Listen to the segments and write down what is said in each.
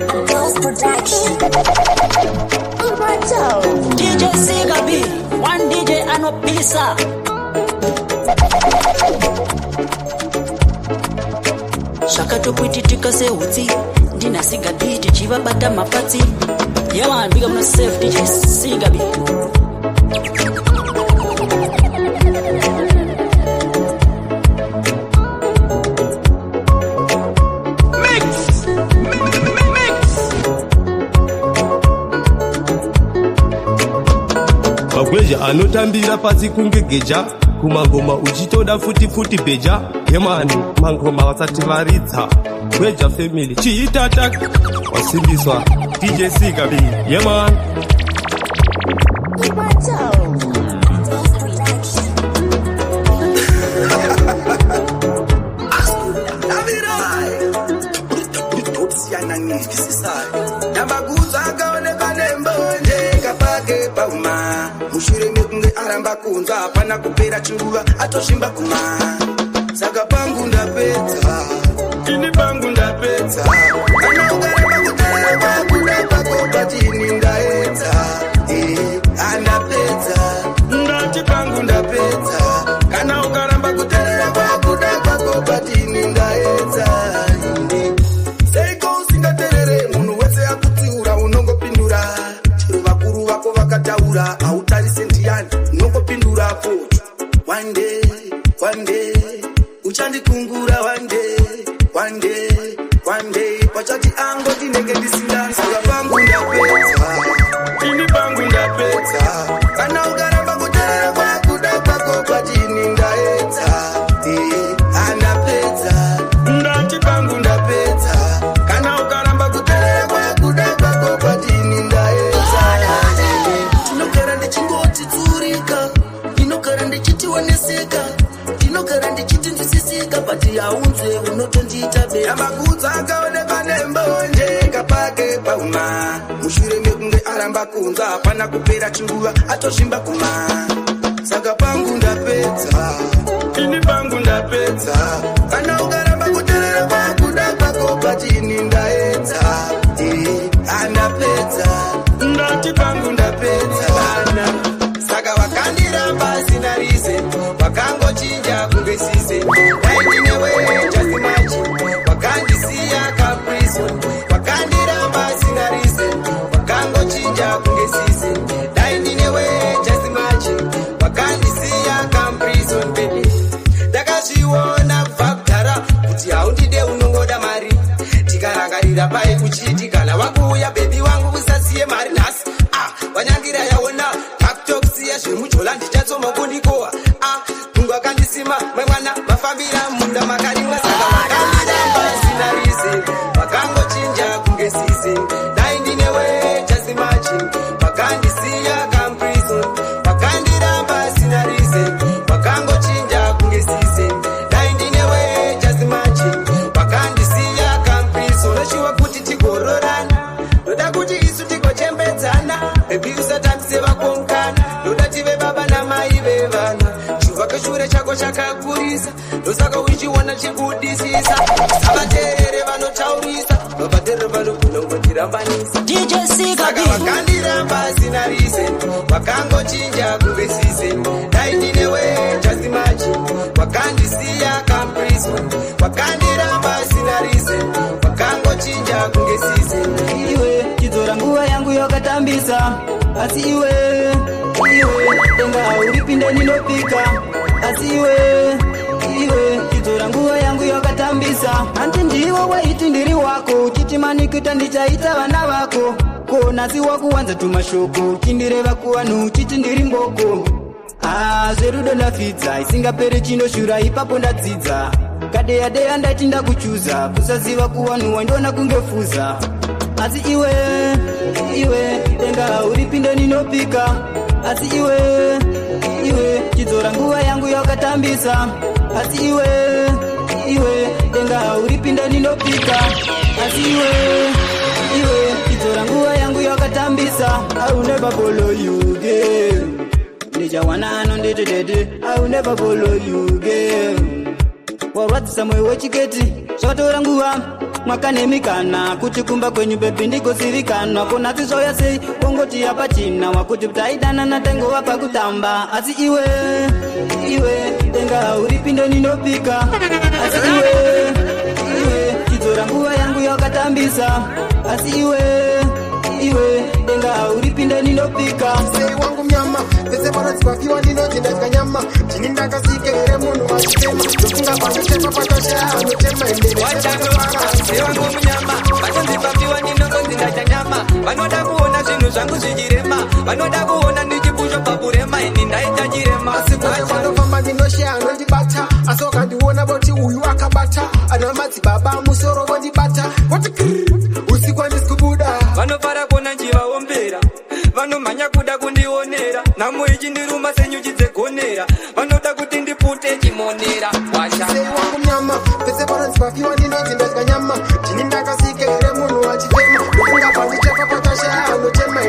Ghost Production. DJ Sigabi, one DJ anopisa. Zvakatopwititika seutsi, ndina Sigabi tichivabata mapatsi. Yeah man, big up myself, DJ Sigabi. Magweja anotambira pasi kunge geja, kumangoma uchitoda futi futi bheja. Yemani, mangoma vasati varidza. Gweja family chiitata wasimbiswa DJ Sigabi. Yeman. Ghost Production. Ndambakuudza akaonekwa nembonje kapake pauma, mushure mekunge aramba kunzwa, hapana kupera chinguva atosvimba kuma. Saka pangu ndapedza, ini pangu ndapedza. Kana ukaramba kuteerera kwakuda kwako, patini ndaedza. Eh, andapedza, ndati pangu ndapedza. Kana ukaramba kuteerera kwakuda kwako, patini ndaedza. Ini seiko usingaterere? Munhu wese akutsiura unongopindura. Chero vakuru vako vakataura, hautarise ndiani, unongopindura poto. One day, one day uchandikungura. One day, one day, one day pachati ango ndinenge ndisinga. Saka pangu ndapedza, ini pangu ndapedza. Kana ukaramba kuterera kwakuda kwako, patini ndaedza. Eh, andapedza, ndati pangu ndapedza. Kana ukaramba kuterera kwakuda kwako, patini ndaedza. Ndinogara ndichingoti tsurika, ndinogara ndichitioneseka, ndinogara ndichitinzwisisika, but haunzwe, unotondiita be. Ndambakuudza akaonekwa nembonje kapake pauma, mushure mekunge aramba kunzwa, hapana kupera chinguva atosvimba kuma. Saka pangu ndapedza, ini pangu ndapedza. Kana ukaramba kuterera kwakuda kwako, patini ndaedza. Eh, andapedza, ndati pangu ndapedza. Saka wakandiramba sina reason, wakangochinja kunge season. Dai ndinewe, just imagine, wakandisiya kaprison. Wakandiramba sina reason, wakangochinja kunge season. Dai ndinewe, just imagine, wakandisiya kaprison. Baby, ndakazviona kubva kudhara kuti haundide, unongoda mari. Tikarangarira pai uchiti kana wakuuya, baby wangu, usasiye mari nhasi. Ah, wanyangira yaona pakutokusiya zvemujola, ndichatsoma kundikowa. Ah, kungu akandisima mai mwana mafambira munda makarimwa. Saka wakandiramba sina reason, wakangochinja kunge season. Dai ndinewe, just imagine, wakandisiya kamprison. Wakandiramba sina reason, wakangochinja kunge season. Dai ndinewe, just imagine, wakandisiya kamprison. Noshuwa kuti tigororana, ndoda kuti isu tigochembedzana. Baby, usatambise vakonkana, ndoda tive baba namai vevana. Chuvakashure chako chakakurisa, ndosaka uchiona chikudisisa. Savateerere vanotaurisa, vavateerere vanogona kungondirambanisa. DJ Saka Sigabi. wakandiramba sina reason, wakangochinja kunge season. Dai ndinewe, just imagine, wakandisiya kamprison. Wakandiramba sina reason, wakangochinja kunge season. Iwe chidzora nguva yangu yakatambisa, asi iwe, iwe denga uripinde ndinopika. Asi iwe, iwe chidzora nguva yangu yakatambisa. Hanti ndiwo waiti ndiri wako, uchiti manikita ndichaita vana vako? Ko nhasi wakuwanza tumashoko, uchindireva kuvanhu uchiti ndiri mboko. Ah, zverudo ndafidza, isingaperi chinoshura, ipapo ndadzidza. Kadeya deya ndati ndakuchuza, kusaziva kuvanhu wandiona kunge fuza. Asi iwe, iwe denga uripinde ndinopika. Asi iwe, iwe chidzora nguva yangu yakatambisa. Asi iwe, iwe denga uripinde ndinopika. Asi iwe, iwe chidzora nguva yangu yakatambisa. I will never follow you again. Ndichawana anonditi tete. I will never follow you again. Warwadzisa mwoyo wechiketi, zvakatora nguva. Mwaka nemikana kuti kumba kwenyu baby ndigozirikanwa. Kona zvauya sei kongoti hapachina wakuti taidanana taingova pakutamba. Asi iwe iwe denga uripi ndinopika. Asi iwe iwe chidzora nguva yangu yakatambisa. Asi iwe iwe denga uripi ndinopika. Sei wangu mnyama pese panodzipafiwa ndinoti ndadya nyama. Ndini ndakasike here munhu wachitema? Ndofunga panotema pakashaya anotema. Wangu munyama vanonzipapiwa ndinongonzi ndadya nyama. Vanoda kuona zvinhu zvangu zvichirema, vanoda kuona ndichipusha pakurema. Ini ndaita chirema. Asi kwese kwanofamba ndinoshaya anondibata, asi wakandiona voti uyu akabata. Ana madzibaba musoro vondibata voti krr, usiku handisi kubuda. Vanofara kuona nchivaombera, vanomhanya kuda kundionera. Nhamo ichindiruma senyuchi dzegonera, vanoda kuti ndipute chimonera. Washa Sei wangu mnyama pese panonzipafiwa ndinoti ndadya nyama. Ndini ndakasike here munhu wachitema? Ndofunga pandichafa pakashaya anotema.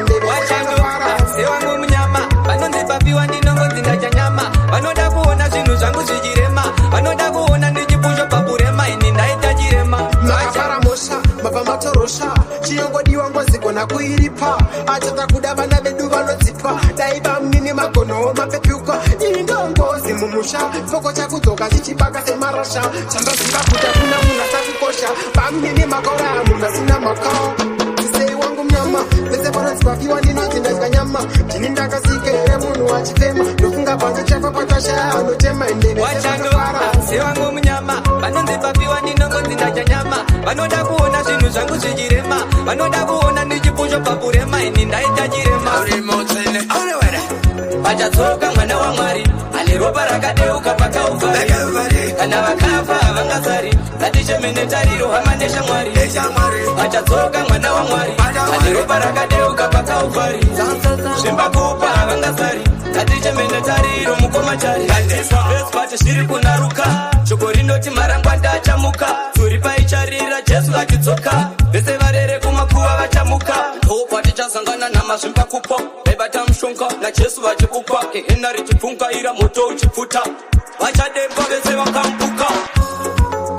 Sewangu munyama vanonzipapiwa ndinongonzi ndadya nyama. Vanoda kuona zvinhu zvangu zvichirema, vanoda kuona ndichipusha pakurema. Ini ndaita chirema. Makapara mhosva mabva matorosha. Chinongodiwa ngozi gona kuiripa. Achata kuda vana vedu vanodzipa. Dai vamunini magonowo mapepuka. Iyi ndongozi mumusha pfoko chakudzoka chichibaka semarasha. Chandoziva kuti hakuna munhu asakukosha. Vamunini makauraya munhu asina mhaka. Sei wangu mnyama pese panonzipafiwa ndinoti ndadya nyama. Ndini ndakasike here munhu wachitema? Ndofunga pandichafa pakashaya anotema. Sewangu munyama vanonzipapiwa ndinongonzi ndadya nyama. Vanoda kuona zvinhu zvangu zvichirema, vanoda kuona ndichipusha pakurema. Ini ndaita chirema. Pachatsoka mwana waMwari ane ropa rakadeuka pakaUvari. Kana vakafa havangasari, ngatichemene tariro hama neshamwari. Pachatsoka mwana waMwari ane ropa rakadeuka pakaUvari. Zvimbakupa havangasari, ngatichemene tariro mukomachari. Pati zviri kunaruka, shoko rinoti marangwanda achamuka. Tsuri paicharira Jesu achidzoka, vese varere kumakuva vachamuka. Ndopatichasangana namazvimbakupa vaibata mushonga naJesu vachibukwa. Gehena richipfungaira moto uchipfuta, vachademba vese vakambuka.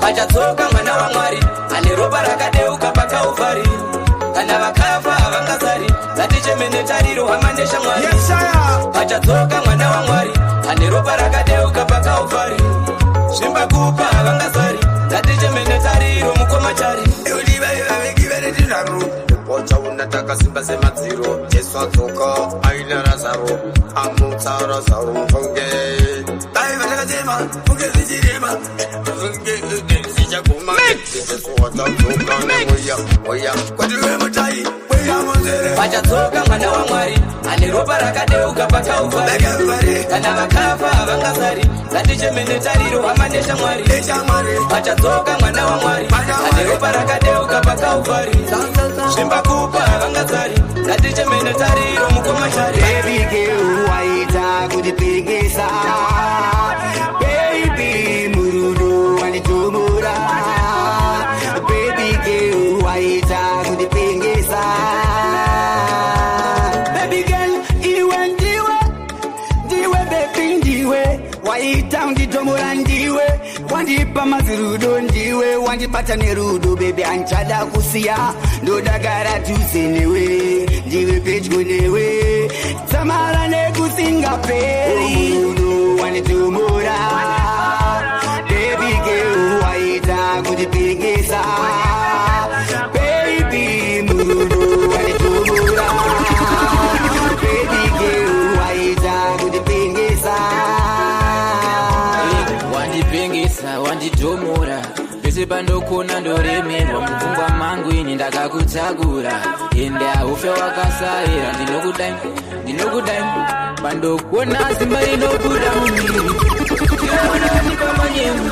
Pachatsoka mwana waMwari ane ropa rakadeuka pakaUvari. Kana vakafa havangasari, ngatichemene tariro hama neshamwari. Pachatsoka mwana waMwari ane ropa rakadeuka pakaUvari. Zvimbakupa havangasari, ngatichemene tariro mukomachari. Wachaona takasimba semadziro. Jesu adzoka aina Razaro, amutsa Razaro mfunge. Dai vatakachema funge zvichirema funge zvichaguma. Jesu watadzoka nemweya mweya kwatiwe mutai mweya munzere. Pachatsoka mwana waMwari ane ropa rakadeuka pakaUvari. Kana vakafa havangasari, ngatichemene tariro hama neshamwari. Pachatsoka mwana waMwari ane ropa rakadeuka pakaUvari. Zvimbakupa havangasari, ngatichemene tariro mukomachari. Baby girl waita kundipengesa. Baby murudo wanditomora. Baby girl waita kundipengesa. Baby girl iwe ndiwe ndiwe baby ndiwe waita kunditomora ndiwe wandipa mazirudo ndiwe wandibata nerudo baby anchada kusiya ndodagara tuze newe ndiwe pedyo newe tsamara nekusingaperi. Murudo wanditomora. Baby girl waita kundipengesa. Baby murudo wanditomora. Baby girl waita kundipengesa. Wandipengesa wanditomora pese pandokona ndoremerwa mupfungwa mangu ini ndakakutakura. Ende haufe wakasarira, ndinokudai ndinokudai pandokona simba rinobuda mumiri ndinoonanipa manyengu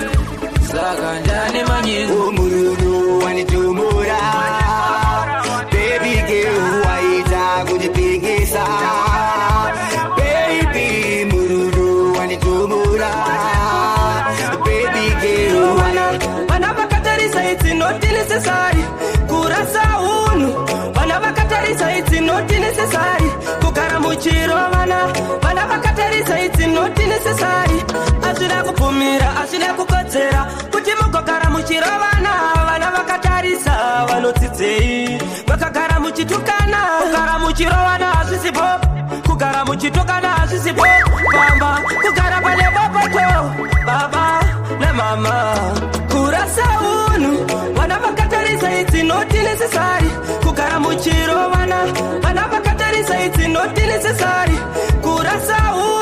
saka ndane manyengu. Murudo wanditomora. Baby girl waita kundipengesa. Baby murudo wanditomora. Baby girl Vana vakatarisa it's not necessary kurasa hunhu. Vana vakatarisa it's not necessary kugara muchirovana. Vana vakatarisa it's not necessary. Hazvina kubvumira, hazvina kukodzera kuti mugogara muchirovana. Vana vakatarisa. Vadzidzei vakagara muchitukana, kugara muchirovana hazvisipo, kugara muchitukana hazvisipo. Famba kugara pane bopoto, baba namama kurasa unhu, vana vakatarisa. It's not necessary kugara muchirovana, vana vakatarisa. It's not necessary kurasa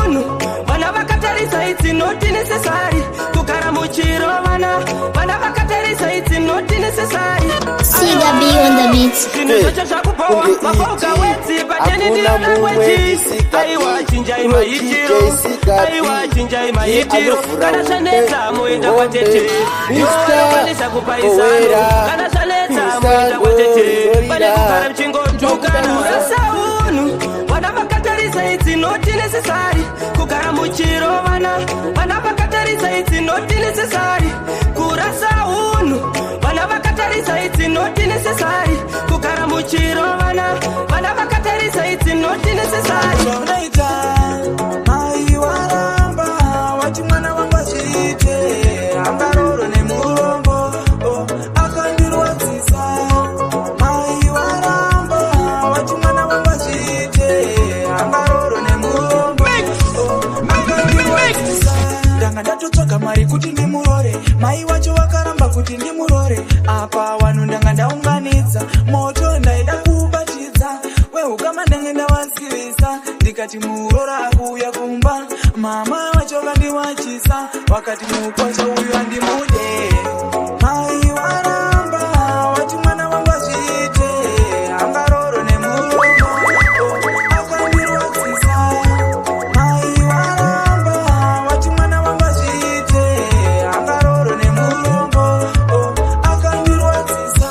unhu, vana vakatarisa. It's not necessary kugara muchirovana, vana vakatarisa. It's not necessary. Siga B on the beat. Zvinhu zvacho zvakupowa maboga wedzi pateni. Hakuna Ndiyo mumwe language. Siga B. Aiwa, chinjai Iwe maitiro. DJ Siga B. Aiwa, chinjai Ndiye maitiro. anovhura Kana zvanetsa moenda hombe. kwatete. Mr. Vanokwanisa kupaisano. Owera. Kana zvanetsa Mr. moenda kwatete, Gorira. pane kugara muchingotukana. Rasa unhu, vana vakatarisa. It's not necessary kugara muchirovana, vana vakatarisa. It's not necessary kurasa unhu, vana vakatarisa. It's not necessary kugara muchirovana, vana vakatarisa. It's not necessary. Zvaunoita, mai waramba, wati mwana wangu azviite angaroro nemurombo, oh, akandirwadzisa. Mai waramba, wati mwana wangu azviite angaroro nemurombo, oh, akandirwadzisa. Ndanga ndatotsvaga mari kuti ndimurore, mai wacho vakaramba kuti ndimurore. Apa vanhu ndanga ndaunganidza, moto ndaida kubatidza, wehukama ndange ndavasivisa. Ndikati murora akuuya kumba, mama vacho vandiwachisa, vakati mukwasha uyu handimude. Mai waramba, wati mwana wangu azviite angaroro nemurombo, oh, akandirwadzisa. Mai waramba, wati mwana wangu azviite angaroro nemurombo, oh, akandirwadzisa.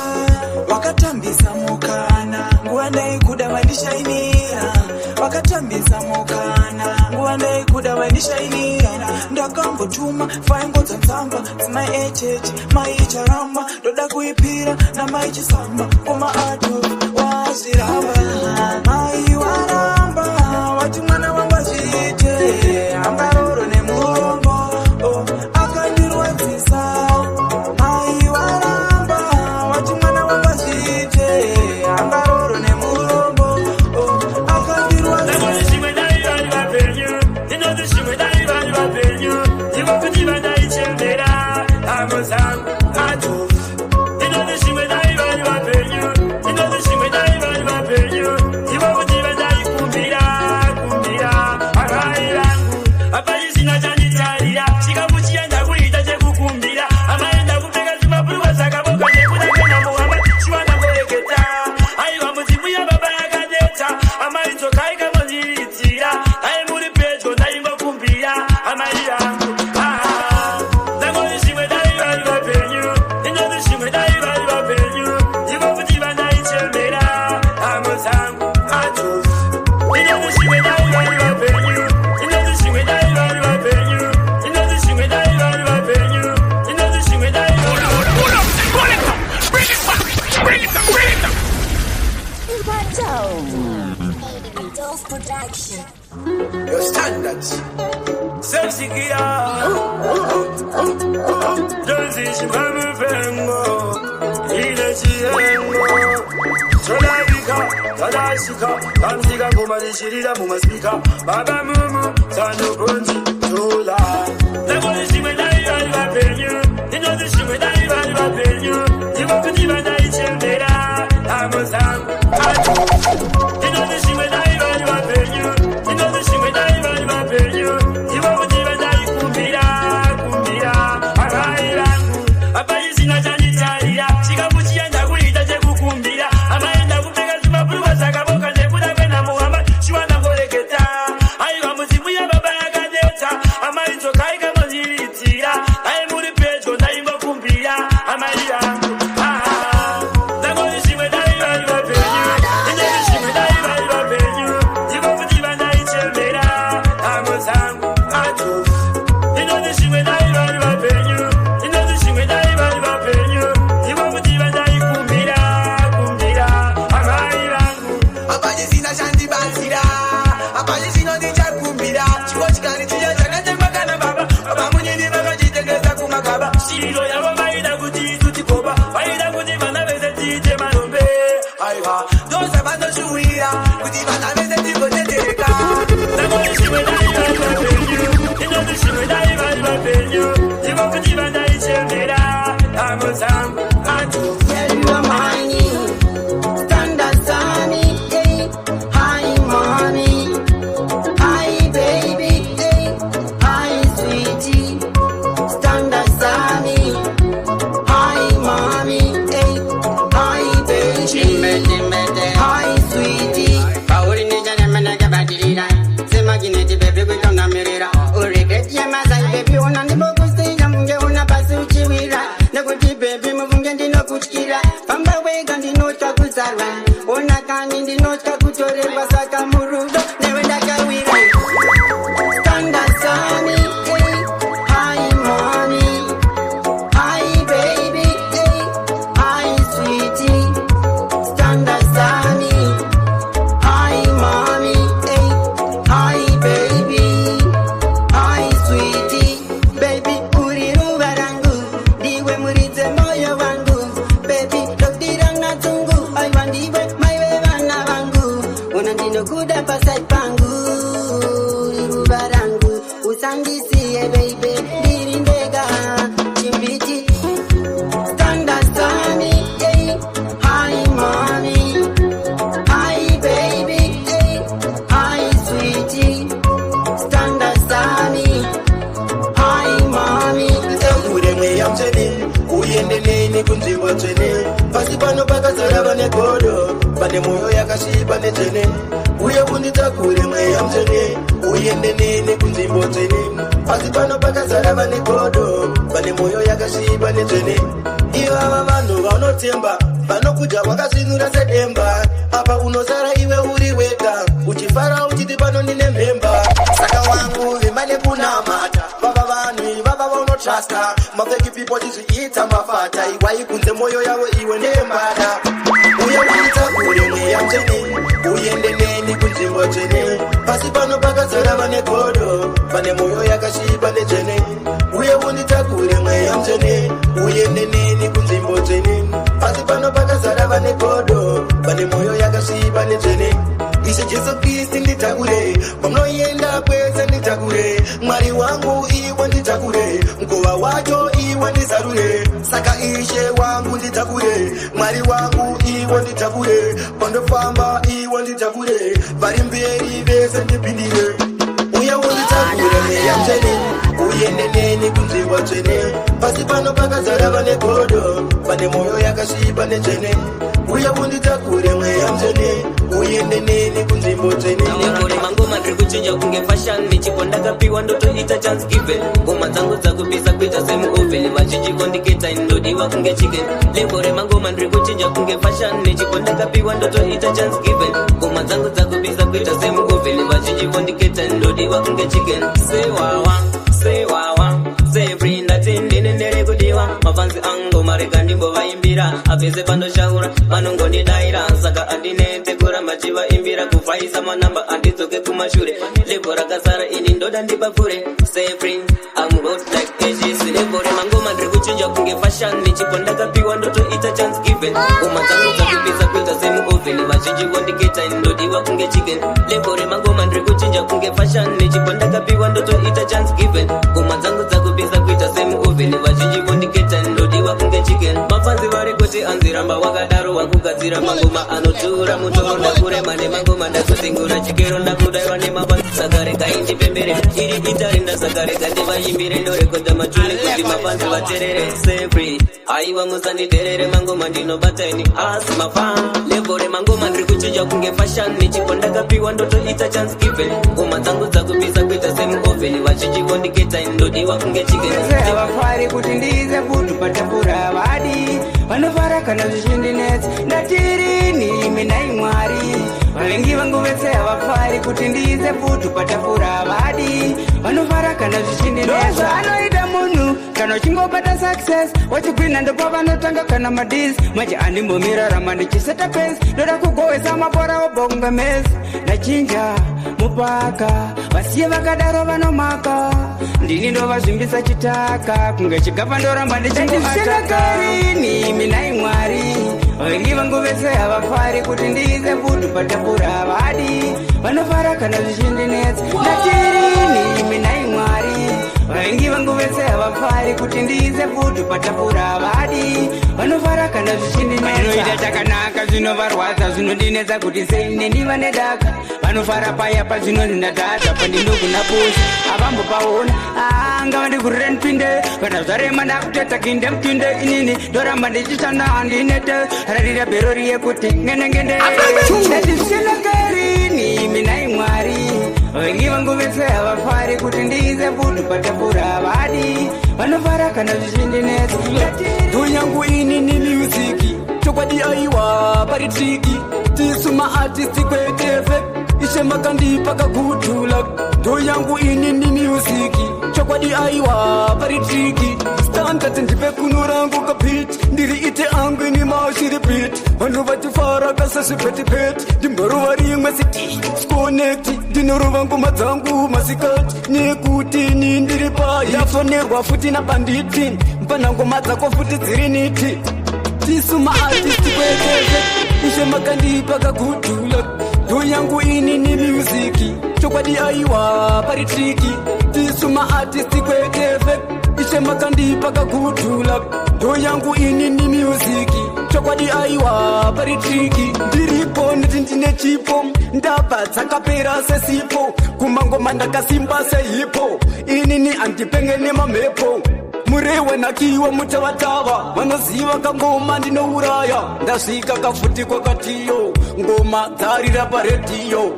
Wakatambisa mukana nguva ndaikuda vandishainira, wakatambisa mukana nguva ndaikuda vandishainira. Ndakambotuma faingodza tsamba dzimai echechi, mai charamba, ndoda kuipira namai Chisamba koma ato wazviramba. Mai waramba, wati mwana wangu azviite angaroro nemurombo, oh, akandirwadzisa. Mai waramba, wati mwana wangu azviite angaroro nemurombo, oh, akandirwadzisa. Zvimwe dai vari vapenyu, ndinoti zvimwe dai vari vapenyu, ivo kuti vandaichembera hamo dzangu ato. Ndinoti zvimwe dai vari vapenyu, ndinoti zvimwe dai vari vapenyu, ivo kuti vandaikumbira kumbira amai vangu. Hapachisina chanditarira, chikafu chiya ndakuita chekukumbira. Amai, ndakupfeka zvimabhurukwa zvakaboka nekuda kwenhamo. Chiwanangoreketa, aiwa, mudzimu yababa yakanetsa. Amai, dzokai kamondiridzira, ai muri pedyo, ndaingokumbira amai vangu. Ah, ndangoti zvimwe dai vari vapenyu, ndinoti zvimwe dai vari vapenyu, ivo kuti vandaichembera hamo dzangu ato. Ndinoti zvimwe dai vari vapenyu, ndinoti zvimwe dai vari vapenyu, ndinoti zvimwe dai vari vapenyu, ndinoti zvimwe dai vari. Bring it back! Bring it up! Bring it up! Adolf Production. Your standards. Self-secure. Ndozishimamufengo ine chiengo chodavika tadashika kamsika ngoma richirira mumaspeaker baba mumu sanogonzi tola. Ndangoti zvimwe dai vari vapenyu, ndinoti zvimwe dai vari vapenyu, ivo kuti vandaichembera hamo dzangu ato. Ndinoti zvimwe dai vari vapenyu, ndinoti zvimwe dai vari vapenyu, ivo kuti vandaikumbira kumbira amai vangu. Hapachisina chanditarira, chikafu chiya ndakuita chekukumbira. Amai, ndakupfeka zvimabhurukwa zvakaboka nekuda kwenhamo. Hama chiwanangoreketa, aiwa, mudzimu yababa yakanetsa. Amai, dzokai kamondiridzira, ai muri pedyo, ndaingokumbira amai vangu. Ah, ndangoti zvimwe dai vari. ndakasarwa. Ona kani ndinotya kutorerwa, saka murudo newe ndakawira. Standard Sammy, hey. Hi mommy, hi baby, hey. Hi sweetie. Standard Sammy, hi mommy, hey. Hi baby, hi sweetie. Baby uri ruva rangu, ndiwe muridze moyo wangu. Baby ndokudirana dzungu, aiwa ndiwe maive vana vangu. Una ndinokuda pasai pangu, uri ruva rangu. Usandisiye baby, ndiri ndega chimbiti. Standard Sammy, hey. Hi mommy, hi baby, hey. Hi sweetie. Standard Sammy, hi mommy. Ure mweya mutsvene, uende neni kunzvimbo tsvene. Pasi pano pakazara vane godo, vane mwoyo yakasviba netsvene. Uye unditakure, mweya mutsvene, uende neni kunzvimbo tsvene. Pasi pano pakazara vane godo, vane mwoyo yakasviba netsvene. Ivava vanhu vaunotemba vanokudya wakasvinura sedemba. Apa unosara iwe uri wega uchifara uchiti pano ndine mhemba. Saka wangu, vimba nekunamata. Vava vanhu ivava vaunotrusta, mafake people chizviita mafata. Iwai kunze mwoyo yavo iwe nembada. Uye unditakure, mweya mutsvene, uende neni kunzvimbo tsvene. Pasi pano pakazara vane godo, vane mwoyo yakasviba netsvene. Uye unditakure, mweya mutsvene, uende neni kunzvimbo tsvene. Pasi pano pakazara vane godo, vane mwoyo yakasviba netsvene. Ishe Jesu Kristu, nditakure kwamunoenda kwese, nditakure. Mwari wangu, iwe nditakure, mukova wacho iwe ndizarure. Saka Ishe wangu, nditakure. Mwari wangu, iwe nditakure pandofamba, iwe nditakure. Vari mberi vese ndipindire. Uye unditakure, mweya mutsvene, uende neni kunzvimbo tsvene. Pasi pano pakazara vane godo, vane mwoyo yakasviba netsvene. Uye unditakure, mweya mutsvene, uende neni kunzvimbo tsvene. Level remangoma ndiri kuchinja kunge fashion. Nechipo ndakapiwa, ndotoita chance given. Ngoma dzangu dzakupisa kuita semuoven. Vazhinji vondiketa, ndodiwa kunge chicken. Level remangoma ndiri kuchinja kunge fashion. Nechipo ndakapiwa, ndotoita chance given. Ngoma dzangu dzakupisa kuita semuoven. Vazhinji vondiketa, ndodiwa kunge chicken. Sewawa, sewawa, sefree, ndati ndine ndere kudiwa. Mafanzi angu marega ndimbovaimbira. Apese pandoshaura vanongondidaira, saka andinete kuramba chivaimbira. Kufaisa manamba, andidzoke kumashure. Level rakasara ini ndoda ndipapfure. Sefree, I'm hot like ashes. Level remangoma ndiri kuchinja kunge fashion. Nechipo ndakapiwa, ndotoita chance given. Ngoma dzangu dzakupisa kuita semuoven. Vazhinji vondiketa, ndodiwa kunge chicken. Level remangoma ndiri kuchinja kunge fashion. Nechipo ndakapiwa, ndotoita chance given. Ngoma dzangu dzakupisa kuita semuoven. Vazhinji vondiketa, ndodiwa kunge chicken. Mafanzi vari kuti anziramba wakadaro, wakugadzira mangoma anotura mutoro. Ndakurema nemangoma, ndakuzingura chikero, ndakudaiwa nemafanzi, saka regai ndipembere. Iri itarinda, saka rega ndivaimbire. Ndorekodha machuni kuti mafanzi vaterere. Sefree, aiwa musanditerere. Mangoma ndinobata ini asi mafan. Level remangoma ndiri kuchinja kunge fashion. Nechipo ndakapiwa, ndotoita chance given. Ngoma dzangu dzakupisa kuita semuoven. Vazhinji vondiketa, ndodiwa kunge chicken. Vese havafari kuti ndiize futu patafura vadi. Vanofara kana zvichindinetsa. Ndatirini minai Mwari. Vavengi vangu vese havafari kuti ndiize futu patafura vadi. Vanofara kana zvichindinetsa. Ndozvaanoita munhu kana uchingobata success, wachikwina, ndopavanotanga kana madiss. Manje andimbomirarama ndichiseta pace, ndoda kugowesa mabhora obonga mesi. Ndachinja mupaka, vasiye vakadaro vanomaka. Ndini ndovazvimbisa chitaka kunge chigaba, ndoramba ndichingoatakarini minai Mwari. Vavengi vangu vese havafari kuti ndiize futu patafura vadi. Vanofara kana zvichindinetsa. Ndatirini minai Mwari. Vavengi vangu vese havafari kuti ndiize futu patafura vadi. Vanofara kana zvichindinetsa. Chakanaka zvinovarwadza, zvinondinetsa kuti sei neni vane daka. Vanofara paya pazvinonzi ndadhadha, pandinogona pusa avambopaona. Ngavandivhurire ndipinde kana zvarema, ndakuteta kinde mutinde. Inini ndoramba ndichishanda, handinete. Rarira bhero riye kuti ngenengende. Ndati zvichinakerini minai Mwari. Vavengi vangu vese havafari kuti ndiize futu patafura vadi. Vanofara kana zvichindinetsa. Nyangu ini ni music, chokwadi aiwa. Pari tricky. Tisu maartist kwete fake. Ishe makandipa kakutula. Ndo yangu ini ni music. Chokwadi aiwa pari tricky. Standard ndipe kuno rangu kabeat. Ndiri ite angu ini mashiri beat. Vanhu vatifara kasazvipetipeti. Ndimborova rimwe city. Connect. Ndinorova ngoma dzangu masikati. Nekuti ni ndiri pai. Ndafonerwa futi nabanditi. Mpana ngoma dzako futi dziri niti. Tisu maartist kwete. Ishe makandipa kakutula. Ndo yangu ini ni music. Chokwadi aiwa pari tricky. Tisu maartist kwete fake. Ishe makandipa kakutula. Ndo yangu ini ni music. Chokwadi aiwa pari tricky. Ndiripo nditi ndine chipo. Ndabva dzakapera sesipo. Kumangoma ndakasimba sehipo. Inini andipenge nemamhepo. Murewe nakiwa mutavatava. Vanoziva kangoma ndinouraya. Ndasvika kafuti kwakatiyo. Ngoma dzarira paredhiyo.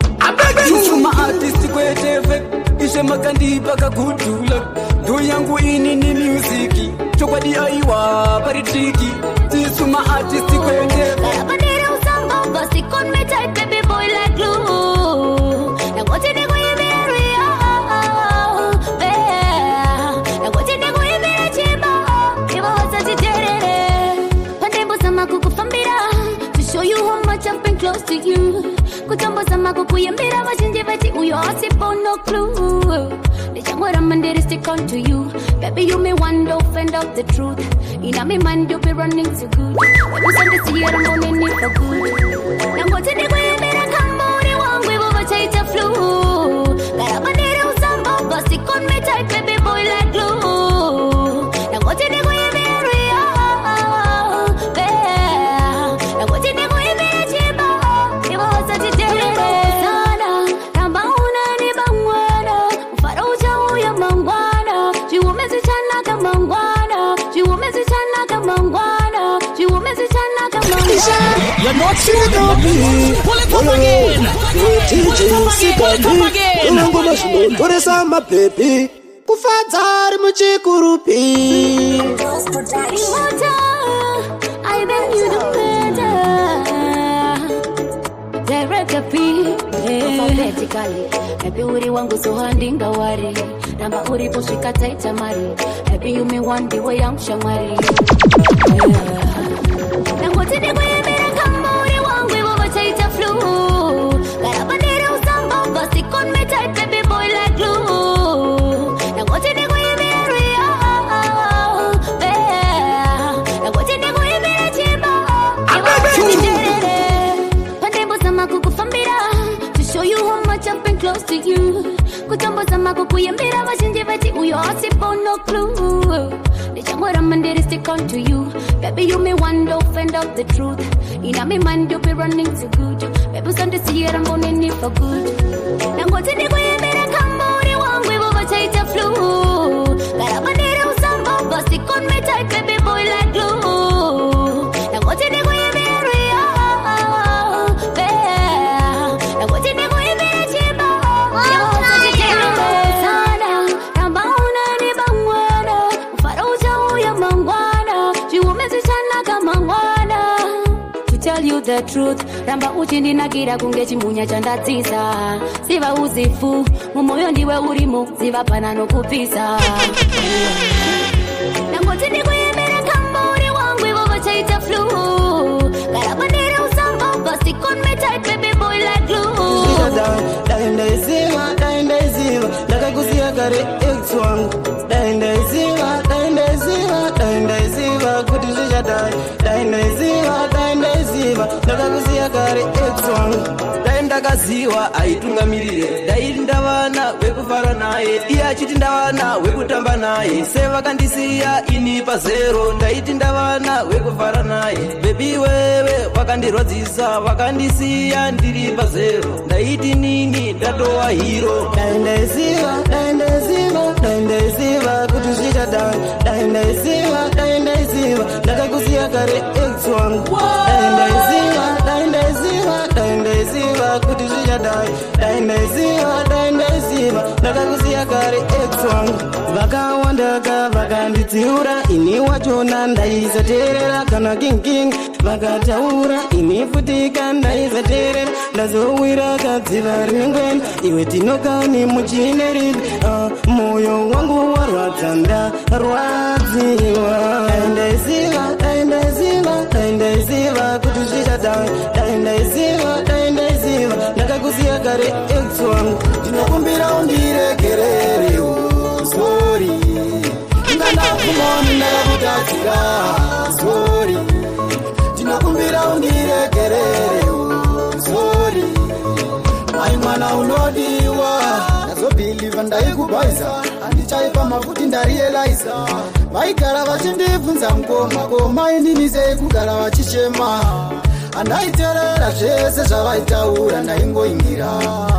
Tisu maartist kwete fake. Ishe makandipa kakutula. Ndo yangu ini ni music. Chokwadi aiwa pari tricky. Tisu maartist kwete fake. Bandera usamba stick on me tight baby boy like glue. Nangoti ndikuimbira rwiyo, yeah. Nangoti ndikuimbira chimbo, ivo vasatiterere. Pandaimbozama kukufambira, to show you how much I've been close to you. Kutombozama kukuyembera vazhinji vati uyo asipo no clue. Ndichangoramba ndiri stick on to you. Baby you may wonder find out the truth. Ina me mind you be running too good. Baby sandisiye rambo neni for good. Nangoti ndikuimbira kamburi wangu ivo vachaita flu. Garamba ndiri usamba stick on me tight baby boy like glue. Nangoti ndikuimbira rwiyo, yeah. Nangoti ndikuimbira chimbo, ivo vasatiterere. Sana, ramba unanipa mwana. Mufaro uchauya mangwana. Chiume zichanaka mangwana. Chiume zichanaka mangwana. Chiume zichanaka mangwana. You're not Pull it up again. Pull it up again. Pull it up again. Ngoma zvinotoresa mabhebhi kufadza ari muchikurupi. Immortal, I beg you to better. Director P, alphabetically. Happy uri wangu so handingawari. Ramba uripo svika taita mari. Happy you me one ndiwe yangu shamwari. Nangoti ndikuimbira kamburi wangu ivo vachaita flu. Garamba ndiri usamba stick on me tight baby boy like glue. Nangoti ndikuimbira rwiyo, yeah. Nangoti ndikuimbira chimbo, ivo vasatiterere. Pandaimbozama kukufambira, to show you how much I've been close to you. Kutombozama kukuyembera vazhinji vati uyo asipo no clue. Ndichangoramba ndiri stick on to you. Baby you may wonder find out the truth. Ina me mind you be running too good. Baby usandisiye rambo neni for good. Nangoti ndikuimbira kamburi wangu ivo vachaita flu. Garamba ndiri usamba stick on me tight baby boy like glue. Nangoti ndikuimbira rwiyo, yeah. Nangoti ndikuimbira chimbo, ivo vasatiterere. Sana, ramba unanipa mwana. Mufaro uchauya mangwana. Chiume zichanaka mangwana. To tell you the truth, ramba uchindinakira kunge chimunya chandadzisa. Ziva uzifu, mumoyo ndiwe urimo, ziva pana nokupisa. Nangoti ndikuimbira kamburi wangu ivo vachaita flu. Garamba ndiri usamba stick on me tight baby boy like glue. Dai ndaiziva, dai ndaiziva, ndakakusiya kare ex wangu. Dai ndaiziva, dai ndaiziva, dai ndaiziva kuti zvichadai. Dai ndaiziva, dai ndaiziva, ndakakusiya kare ex wangu. Dai ndakaziva aitungamirire. Dai ndavana wekufara naye. Iye achiti ndavana wekutamba naye. Sevakandisiya ini pazero. Ndaiti ndavana wekufara naye. Baby wewe wakandirwadzisa, wakandisiya ndiri pazero. Ndaiti nini ndatowa hero. Dai ndaiziva, dai ndaiziva, dai ndaiziva kuti zvichadai. Dai ndaiziva, dai ndaiziva, ndakakusiya kare ex wangu. Dai ndaiziva, dai ndaiziva, dai ndaiziva kuti zvichadai. Dai ndaiziva, dai ndaiziva, ndakakusiya kare ex wangu. Vakawandaka vakanditsiura, ini wachona ndaisateerera kana king king. Vakataura ini futi Ndazowira kadziva ringweni, iwe tinokani muchineripi. Moyo wangu warwadza, ndarwadziwa. Dai ndaiziva, dai ndaiziva, dai ndaiziva kuti zvichadai. Dai ndaiziva, dai ndaiziva, ndakakusiya kare, ex wangu. Ndinokumbira undiregerere, sorry. Ingandapfumoni ndakakutadzira, sorry. Ndinokumbira undiregerere, sorry. Mai mwana unodiwa, ndazobhilivha ndaikubhaisa, handichaipa mafuti, ndarealiza. Vaigara vachindibvunza, mukoma, koma inini sei kugara vachichema? Handaiteerera zvese zvavaitaura, ndaingoingira.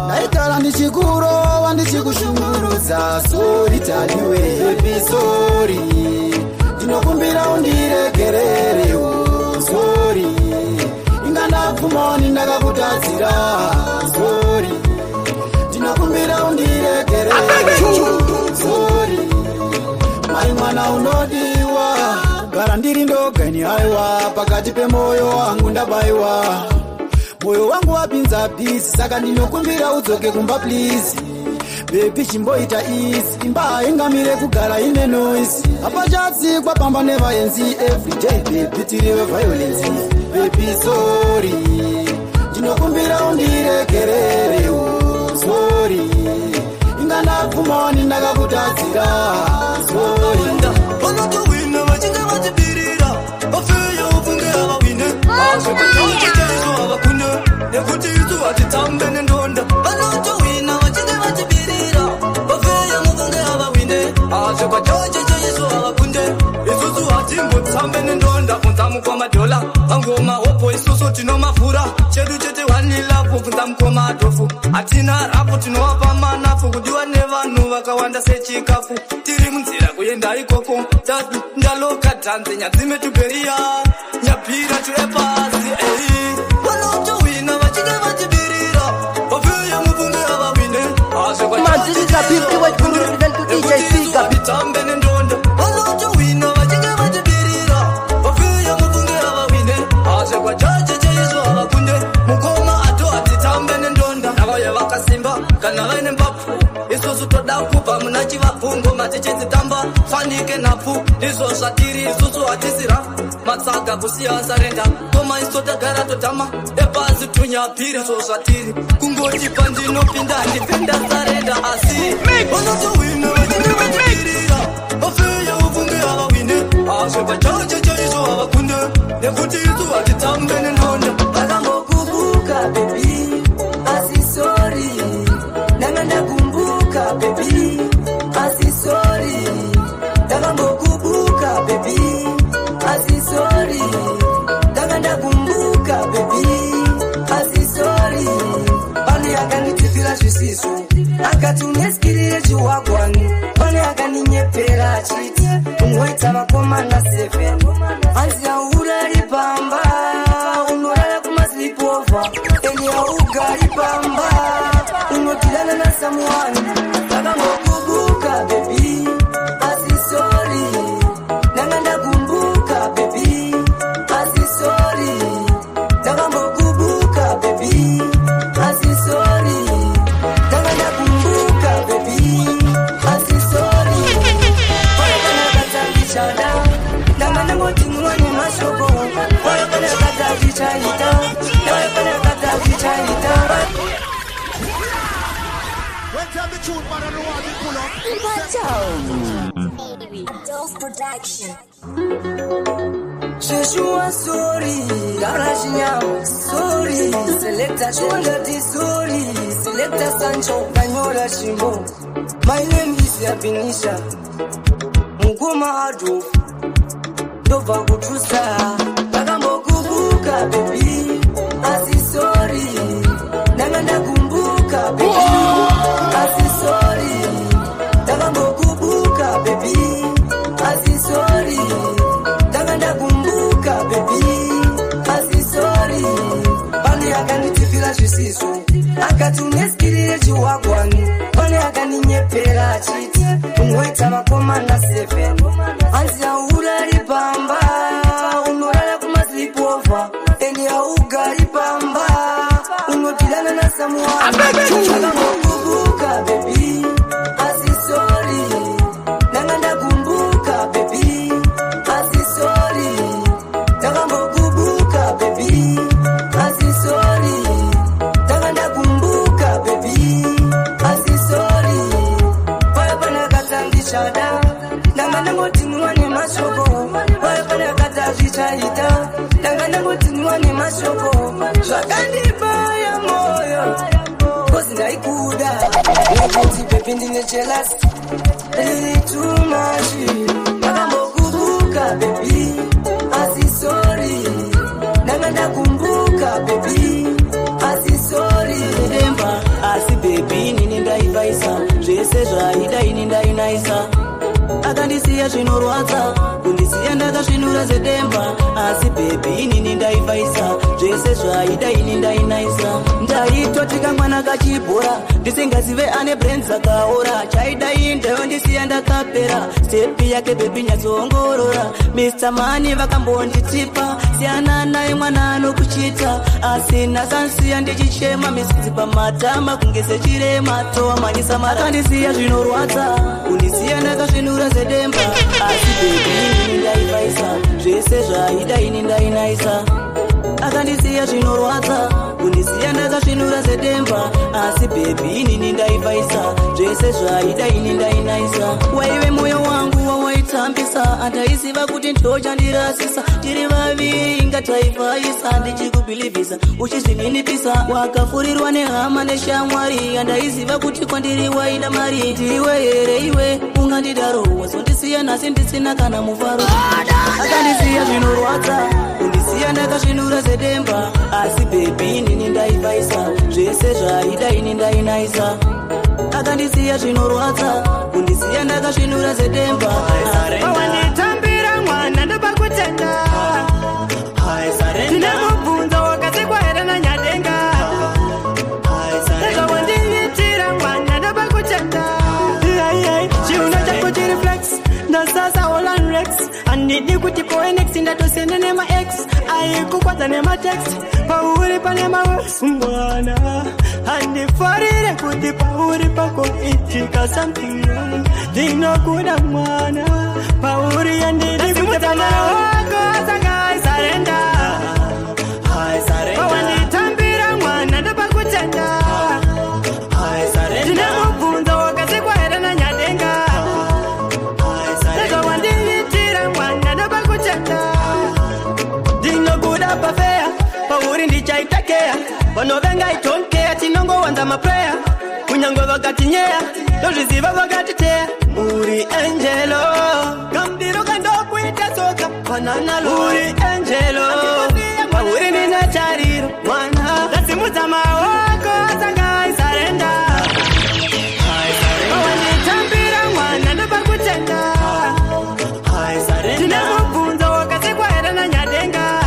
Ndaigara ndichikurova, ndichikushungurudza. Sorry Tadiwe, baby, sorry. Ndinokumbira undiregerere, sorry. Inga ndapfumoni ndakakutadzira, sorry. Ndinokumbira undiregerere, sorry. Mai mwana unodiwa, kugara ndiri ndoga ini aiwa, pakati pemoyo wangu ndabayiwa, moyo wangu wapinza busy. Saka ndinokumbira udzoke kumba, please baby, chimboita easy. Imba haingamire kugara ine noise, hapachatsikwa pamba nevaenzi. Everyday baby tiri veviolence. Baby sorry, ndinokumbira undiregerere, sorry. Inga ndapfumoni ndakakutadzira, sorry. Vanotowina vachinge vachibirira, vafeya ufunge havawine, azvekutochechaizvo havakune, nekuti isu hatitambe nendonda. Vanotowina vachinge vachibirira, vafeya mufunge havawine, azvekwachochechaizvo havakunde, isusu hatimbotsambe nendonda. Bvunza mukoma dhola pangoma hopo, isusu tinomafura chedu chete wanilafu. Bvunza mukoma adhofu, hatina rafu, tinovapa manafu, kudiwa nevanhu vakawanda sechikafu. Tiri munzira kuenda ikoko, ndaloka dhanze nyadzime tuberiya nyabhira tuepasi ei. Vanotowina vachinge vachibirira, vafeya mufunge havawine. Man, this is a big word to represent to DJ Siga. Tambe nendonda. Vanotowina vachinge vachibirira, vafeya mufunge havawine, azvekwachachecheizvo havakunde. Mukoma ato hatitambe nendonda, navaya vakasimba kana vaine mbapfu, isusu toda kubva muna chivapfu. Ngoma tichidzitamba fanike nhapfu, ndizvo zvatiri isusu, hatisi rafu matsaga kusiya sarenda. Koma isu tagara totama epazi tunyapiri, zvo zvatiri kungoti pandinopinda ndipenda sarenda. Asi vanotowina vachinge vachibirira, vafeya ufunge havawine, azvekwachachechaizvo havakunde, nekuti isu hatitambe nenhonda. Vakambokubuka baby, asi sorry. Ndanga ndakumbuka baby, asi sorry. Ndakambokubuka baby, asi sorry. Ndanga ndakumbuka baby, asi sorry. Pane akanditsipira zvisizvo, akati uneskirire chiwagwani. Pane akaninyepera achiti ungoita vakomana 7, hanzi haurari pamba, unorara kumasleepover, eni haugari pamba, unotirana nasomeone. Ndakambokubuka baby, asi sorry. Ndanga ndakumbuka baby, asi sorry. Ndakambokubuka baby, asi sorry. Ndanga ndakumbuka baby, asi sorry. Pakanakatsandichada, ndanga ndangoti munwa nemashoko. Pakanakatazvichaita, pakanakatazvichaita. When tell the truth, man, I don't want to pull up. Adolf Production. Sheshua sorry, Arashinyam sorry, Selector Shwangati sorry, Selector Sancho Kanyora Shimbo. My name is Yabinisha Mugoma Adolf, ndobva kutusa. Ndakambokubuka baby, asi sorry. Ndanga ndakumbuka baby, asi sorry. Ndakambokubuka baby, asi sorry. Ndanga ndakumbuka baby, asi sorry. Pane akanditsipira zvisizvo, akati uneskirire chiwagwani. Pane akaninyepera achiti ungoita vakomana 7, hanzi haurari pamba, unorara kumasleepover, eni haugari pamba, unotirana. Someone. Baby, asi sorry. Ndanga ndakumbuka baby, asi sorry. Ndakambokubuka baby, asi sorry. Ndanga ndakumbuka baby, asi sorry. Paya panakatangishada, ndanga ndangotiniwa nemashoko. Paya panakatazvichaita, ndanga ndangotiniwa nemashoko. Zvakandibaya moyo, 'cause ndaikuda. Nekuti baby ndine jealous, riri too much. Ndakambokubuka baby, asi sorry. Ndanga ndakumbuka baby, asi sorry. Demba, asi baby nini ndaivaisa zvese zvaida, ini ndainaisa, akandisiya zvinorwadza, kundisiya ndakasvinura zedemba. Asi baby inini ndaivaisa zvese zvaida, ini ndainaisa, ndaitoti kamwana kachibhora, ndisingazive ane brain dzakaora. Chaida ndayondisiya ndakapera. Step yake baby nyatsoongorora. Mr Mani vakambonditipa, siyana naye mwana anokuchita, asi nasansiya ndichichema, misodzi pamatama kunge sechirema, towamanyisa mara. Akandisiya zvinorwadza, kundisiya ndakasvinura zedemba. Asi baby inini ndaivaisa zvese zvaida, ini ndainaisa, akandisiya zvinorwadza, kundisiya ndakasvinura zedemba. Asi baby inini ndaivaisa zvese zvaida, ini ndainaisa. Waive mwoyo wangu wawaitambisa, andaiziva kuti ndochandirasisa. Tiri vaviri inga taivaisa, ndichikubhilivhisa uchizvininipisa. Wakafurirwa nehama neshamwari, andaiziva kuti kwandiri waida mari. Ndiwe here iwe ungandidaro? Wazondisiya nhasi ndisina kana mufaro. Akandisiya zvinorwadza, kundisiya ndakasvinura zedemba. Asi baby inini ndaivaisa zvese zvaida, ini ndainaisa, akandisiya zvinorwadza, kundisiya ndakasvinura zedemba. Wanditambira mwana, ndopa kutenda. Ndine mubvunzo, wakasikwa here naNyadenga? Nezvawandiitira mwana, ndopa kutenda. Chiuno chako chiri flex, ndasasa Holland Rex. Handidi kuti poenex, ndatosiyana nemaex aikukwadza nematext. Pauri pane maworks mwana, handifarire kuti pauri pakoitika something wrong. Ndinokuda mwana, pauri handidi kuti maoko saka I surrender. Wanditambira mwana, ndopa kutenda. Ndine mubvunzo, wakasikwa here naNyadenga? Nezvawandiitira mwana, ndopa kutenda. Ndinokuda pafeya, pauri ndichaita keya. Vanovenga itonkeya, tinongowanza maprayer. Kunyange vakatinyeya, ndozviziva vakatiteya. Uri angel, kamudiro kandokuita tsoka pananalo. Uri angel, pauri ndine tariro mwana. Ndasimudza maoko saka I surrender. Wanditambira mwana, ndopa kutenda. Ndine mubvunzo, wakasikwa here naNyadenga?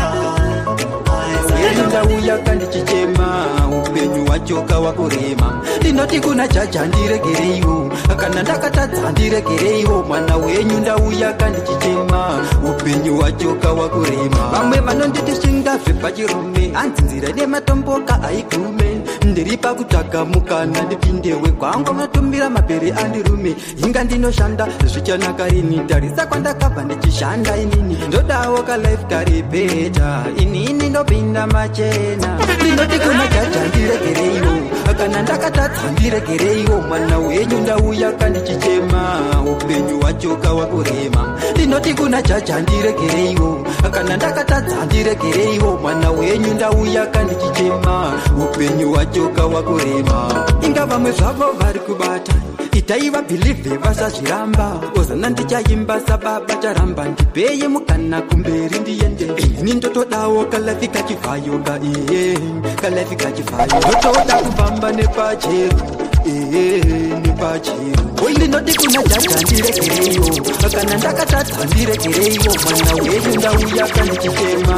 Ndauya kandichichema, upenyu hwachoka wakurema. Ndinoti kuna jaja, ndiregereiwo kana ndakatadza, ndiregereiwo mwana wenyu. Ndauya kandichichema, upenyu hwachoka wakurema. Vamwe vanonditi shinga zvepachirume, hanzi nzira nematomboka aigume. Ndiri pakutsvaga mukana ndipindewe kwangu, unotumira mapere andirume. Hinga ndinoshanda, zvichanaka rini? Tarisa kwandakabva ndichishanda inini. Ndodawo kalife kari better, inini ndopinda machena. Ndinoti kuna jaja, ndiregereiwo kana ndakatadza, ndiregereiwo mwana wenyu. Ndauya kandichichema, upenyu hwachoka wakurema. Ndinoti kuna jaja, ndiregereiwo kana ndakatadza, ndiregereiwo mwana wenyu. Ndauya kandichichema, upenyu hwachoka wakurema. Inga vamwe zvavo vari kubata, itai vabhilivhe vasazviramba. Ozana ndichaimba sababa charamba, ndipeye mukana kumberi ndiende. Ini ndotodawo kalife kachivhayoka, iye kalife kachivhayo. Ndotoda kufamba nepachero, ehe nepachero. Oi, ndinoti kuna jaja, ndiregereiwo kana ndakatadza, ndiregereiwo mwana wenyu. Ndauya kandichichema,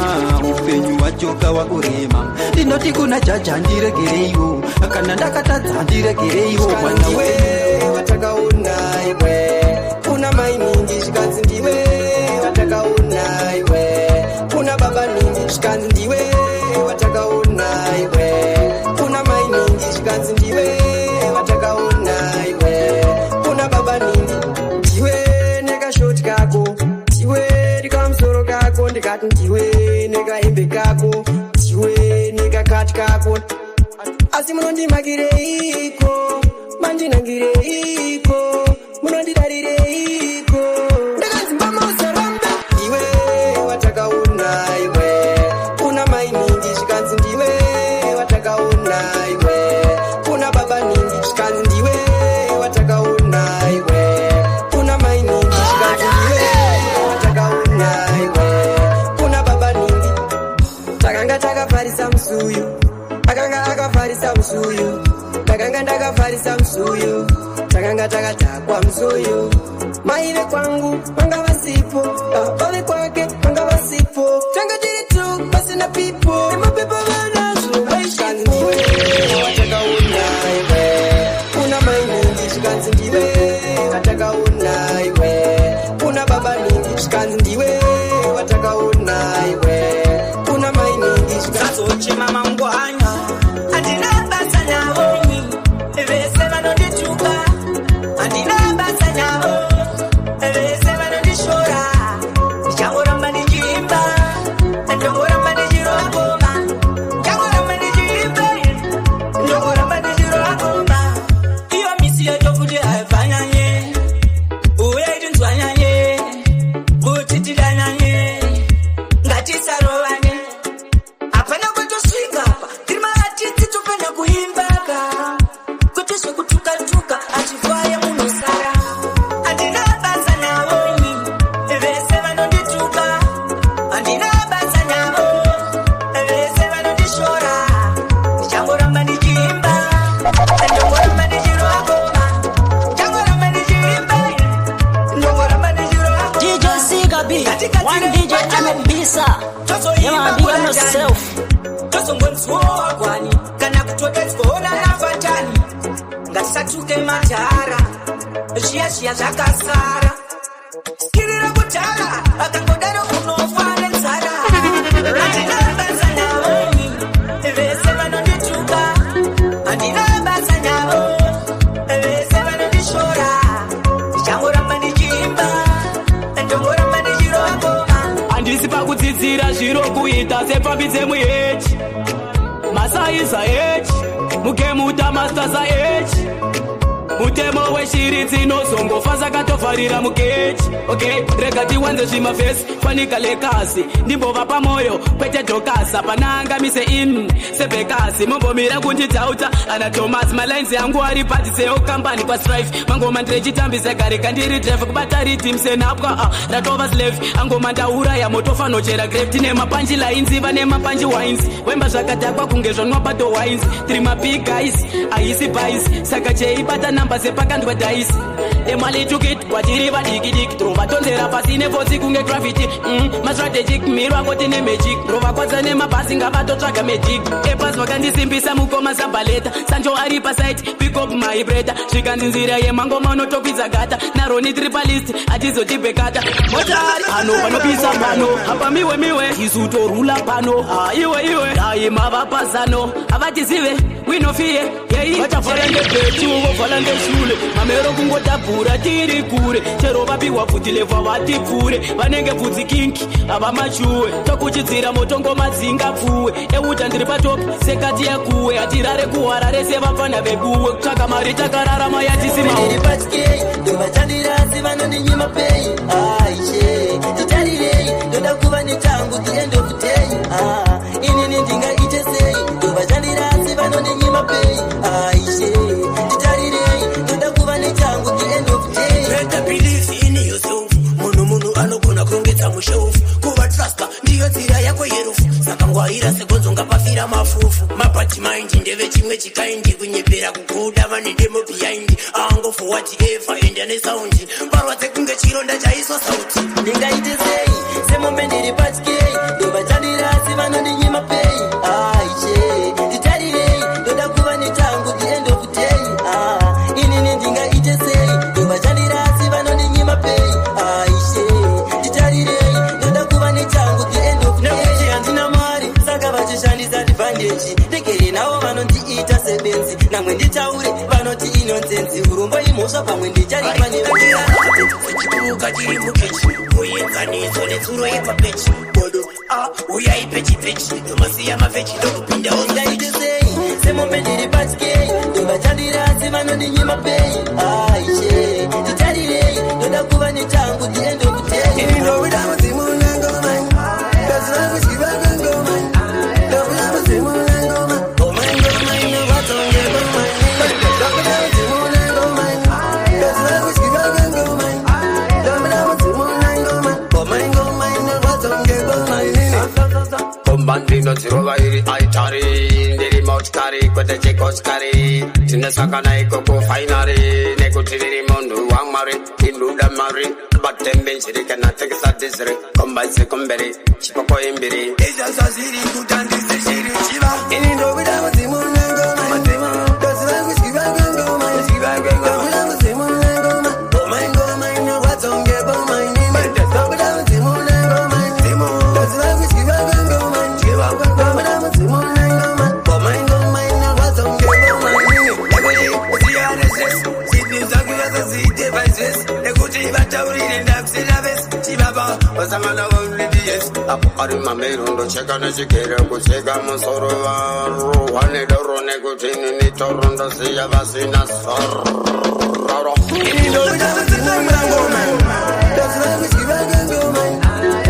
upenyu hwachoka wakurema. Ndinoti kuna jaja, ndiregereiwo kana ndakatadza, ndiregereiwo mwana wenyu. Watakaona iwe kuna mai ningi, zvikanzi ndiwe watakaona iwe kuna baba ningi, zvikanzi ndiwe watakaona iwe kuna mai ningi. Atyako, asi munondimakireiko, mandinangireiko, munondidarireiko? Ndakanzi mbamausaramba iwe watakaona, iwe kuna mainingi, zvikanzi ndiwe watakaona, iwe kuna baba ningi, zvikanzi ndiwe watakaona, iwe kuna mainingi, zvikanzi ndiwe watakaona, iwe kuna baba ningi. Takanga takafarisa musuyu, akanga akafarisa musuyu, takanga ndakafarisa musuyu, takanga takadhakwa musuyu. Mai vekwangu vanga vasipo, baba vekwake vanga vasipo, tanga tiri tu pasina pipo, nemapepa vanazvo vaishanzi ndiwe watakaona, iwe kuna mainingi, zvikanzi ndiwe watakaona, iwe kuna baba ningi, zvikanzi ndiwe watakaona, iwe kuna mainingi. Sazochema mangwana, handina basa navo vese vanondituka, handina basa navo vese vanondishora. Ndichangoramba ndichiimba, ndongoramba ndichirova ngoma, ndichangoramba ndichiimba, ndongoramba ndichirova ngoma. Iyo misi yacho futi haifananye, uye itinzwanyanye kuti tidananye, ngatisarovane. Hapana kwatosvika apa, tiri maatitsi, tofana kuimbaka kwete zvekutukatuka, achifaya munosara. Handina basa navo vese vanondituka, handina basa navo vese vanondishora. Ndichangoramba ndichiimba, ndongoramba ndichirova ngoma, ndichangoramba ndichiimba, ndongoramba ndichirova ngoma. DJ Sigabi, one DJ anobisa. Yeah man, big up yourself. Tozongonzwowa kwani kana kutodedzwaona nafatani. Ngatisatuke matara, zviya zviya zvakasara, kirira kudhara, akangodaro unofa nenzara. Handina basa navo vese vanondituka, handina basa navo vese vanondishora. Ndichangoramba ndichiimba, ndongoramba ndichirova ngoma. Handisi pakudzidzira zviro kuita sepfambi dzemuhechi, masaiza hechi mukemuta mastasa hechi, mutemo weshiri dzinozongofa sakatovharira mukechi. Okay, rega tiwanze zvimafesi fanika lekasi, ndimbova pamoyo kwete dhokasa, panangamise in sebhekasi, mombomira kunditauta ana Thomas. Malines yangu ari pati seokambani kwastrife, mangoma ndirechitambise gare kandiri drive kubata rhythm senapwa ratova slave angoma ndauraya motofanochera grave. Tine mapanji lines, vane mapanji wines, wemba zvakadhakwa kunge zvanwa pato wines. Tiri mabig guys, haisi bais, saka cheibata namba sepakandwa dice emalitukit kwatiri vadikidiki, trovatonzera pasi nefotsi kunge gravity. Mastrategic miro ako tine magic, rovakwatsa nemabhasi ngavatotsvaga magic epas. Vakandisimbisa mukoma sabaleta Sancho ari pasite, pick up my breta, zvikanzi nzira yemangoma unotokwidza gata naroni tiri palist, hatizotibhekata motari pano panopisa pano apa miwe miwe isu torula pano. Ah, iwe iwe dai mavapazano havatizive winofiye yei vachavhara ngebhechu vovhala ngeshule mamero kungotabhura tiri kure, chero vapiwa pfuti levha vatipfure, vanenge pfudzi kinki hava machuwe, tokuchidzira motongo dzinga pfuwe euta ndiri patop sekati yakuwe, hatirare kuharare sevapfana vebuwe, kutsvaka mari takararama yatisimawo. Ndiri patyei, ndovachandirasi vanondinyima pei. Aishe, titarirei, ndoda kuva nechangu the end of day. Ah, inini ndingaite sei? Ndovachandirasi vanondinyima pei. Aishe, titarirei, ndoda kuva nechangu the end of day. Better believe in yourself. Munhu munhu anogona kurongedza mushelf, kuva trusta ndiyo nzira yako yerufu, saka ngwarira segonzo ngapafira mafufu. Mabad mind ndeve chimwe chikaindi, kunyepera kukuda vane demo behind, angofu whatever enda nesound, varwadze kunge chironda chaiswa sauti. Ndingaite sei semombe ndiri patyei, ndovachandirasi vanondinyima pei. Aishe, titarirei, ndoda kuva nechangu the end of day. Ah, inini ndingaite sei? Ndovachandirasi vanondinyima pei. Aishe, titarirei, ndoda kuva nechangu the end of day. Nekuti handina mari, saka vachishandisa advantage, ndegere navo vanondiita sebenzi, namwe nditaure vanoti inonzenzi, urombo imhosva, pamwe ndicharipa. Sechipuka chiri mukechi, muenzaniso netsuro yepapechi, bodo a uyai pechipechi, ndomasiya mafechi ndokupindawo. Ndingaite Vanondinyima pay. Aishe, nditarirei, ndoda kuva nechangu, the end of day. Ini ndobuda mudzimu nengoma, ndaziva kudyiwa kwengoma. Ndobuda mudzimu nengoma, ngoma ingoma inorwadza kunge boma. Ndobuda mudzimu nengoma, ndaziva kudyiwa kwengoma. Ndobuda mudzimu nengoma, ngoma ingoma inorwadza kunge boma. Komba ndinodzirova iri aitari, ndiri motikari kwete chikochikari, tinosangana ikoko fainari nekuti ndiri munhu waMwari, ndinoda mari batembe njiri kana tekesa dhiziri, komba dzekumberi chipoko imbiri. Izvo zvazviri kutandise chiri chiva. Ini ndobuda mudzimu nengoma, ndaziva kudyiwa kwengoma. Ndobuda mudzimu nengoma, ngoma ingoma inorwadza kunge boma. Ndobuda mudzimu nengoma, ndaziva kudyiwa kwengoma. Ndobuda mudzimu nengoma, ngoma ingoma inorwadza kunge boma. Nekuti zvese zvinhu zvangu zvazozviite paizvese, nekuti vataurire ndakusina vese chivava vasangana vaulidiyes apo ari mamero ndocheka nechigere kucheka musoro varohwa nedoro nekuti inini toro ndosiya vasina sororo. Ini ndobuda mudzimu nengoma, ndaziva kudyiwa kwengoma.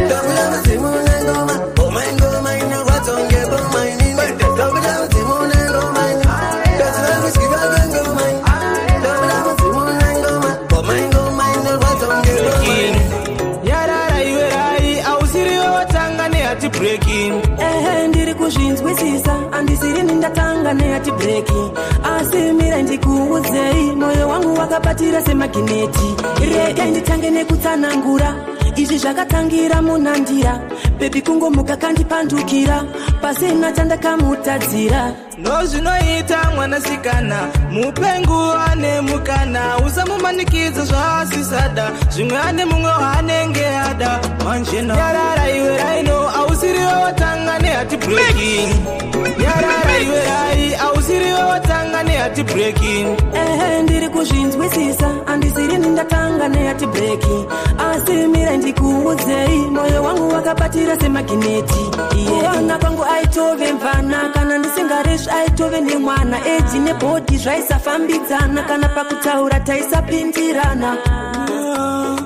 Ndobuda mudzimu nengoma, ngoma ingoma inorwadza kunge boma. Ndobuda mudzimu nengoma, ndaziva kudyiwa kwengoma. Ndobuda mudzimu nengoma, ngoma ingoma inorwadza kunge boma. Yarara iwe rai, ausiriwe watanga nehati breaking. Ehe, ndiri kuzvinzwisisa, handisirini ndatanga nehati breki, asi mira ndikuudzei, moyo wangu wakabatira semagineti. Rega nditange nekutsanangura izvi zvakatangira munandira, baby kungomuka kandipandukira pasina chandakamutadzira. Ndozvinoita mwanasikana, mupe nguva nemukana, usamumanikidza zvaasisada, zvimwe ane mumwe waanenge ada manjena. Yarara iwe raino, ausiriwe watanga nehati breaking. Yarara iwe rai, ausiriwe watanga nehati breaking. Ehe, ndiri kuzvinzwisisa, handisirini ndatanga nehati breki, asi mira ndikuudzei, moyo wangu wakabatira semagineti. Kuona kwangu aitove mvana, kana ndisingaresvi aitove nemwana, age nebody zvaisafambidzana, kana pakutaura taisapindirana.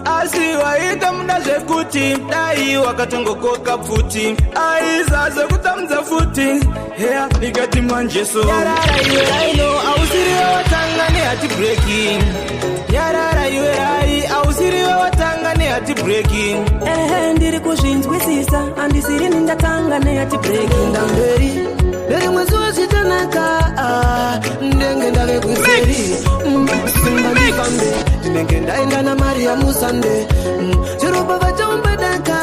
Asi waita muda zvekuti dai wakatongokoka pfuti, aiza zvekutambudza futi heya ndikati manjeso. Yarara iwe raino, ausiriwe watanga nehati breaking. Yarara iwe rai, ausiriwe watanga nehati breaking. Ehe, ndiri kuzvinzwisisa, handisirini ndatanga nehati breki. Ndamberi nerimwe zuva zvitanaka, ndenge ndave kuseri. Simba ndifambe, ndinenge ndaenda naMaria musande. Chiropa vachaumba-daka,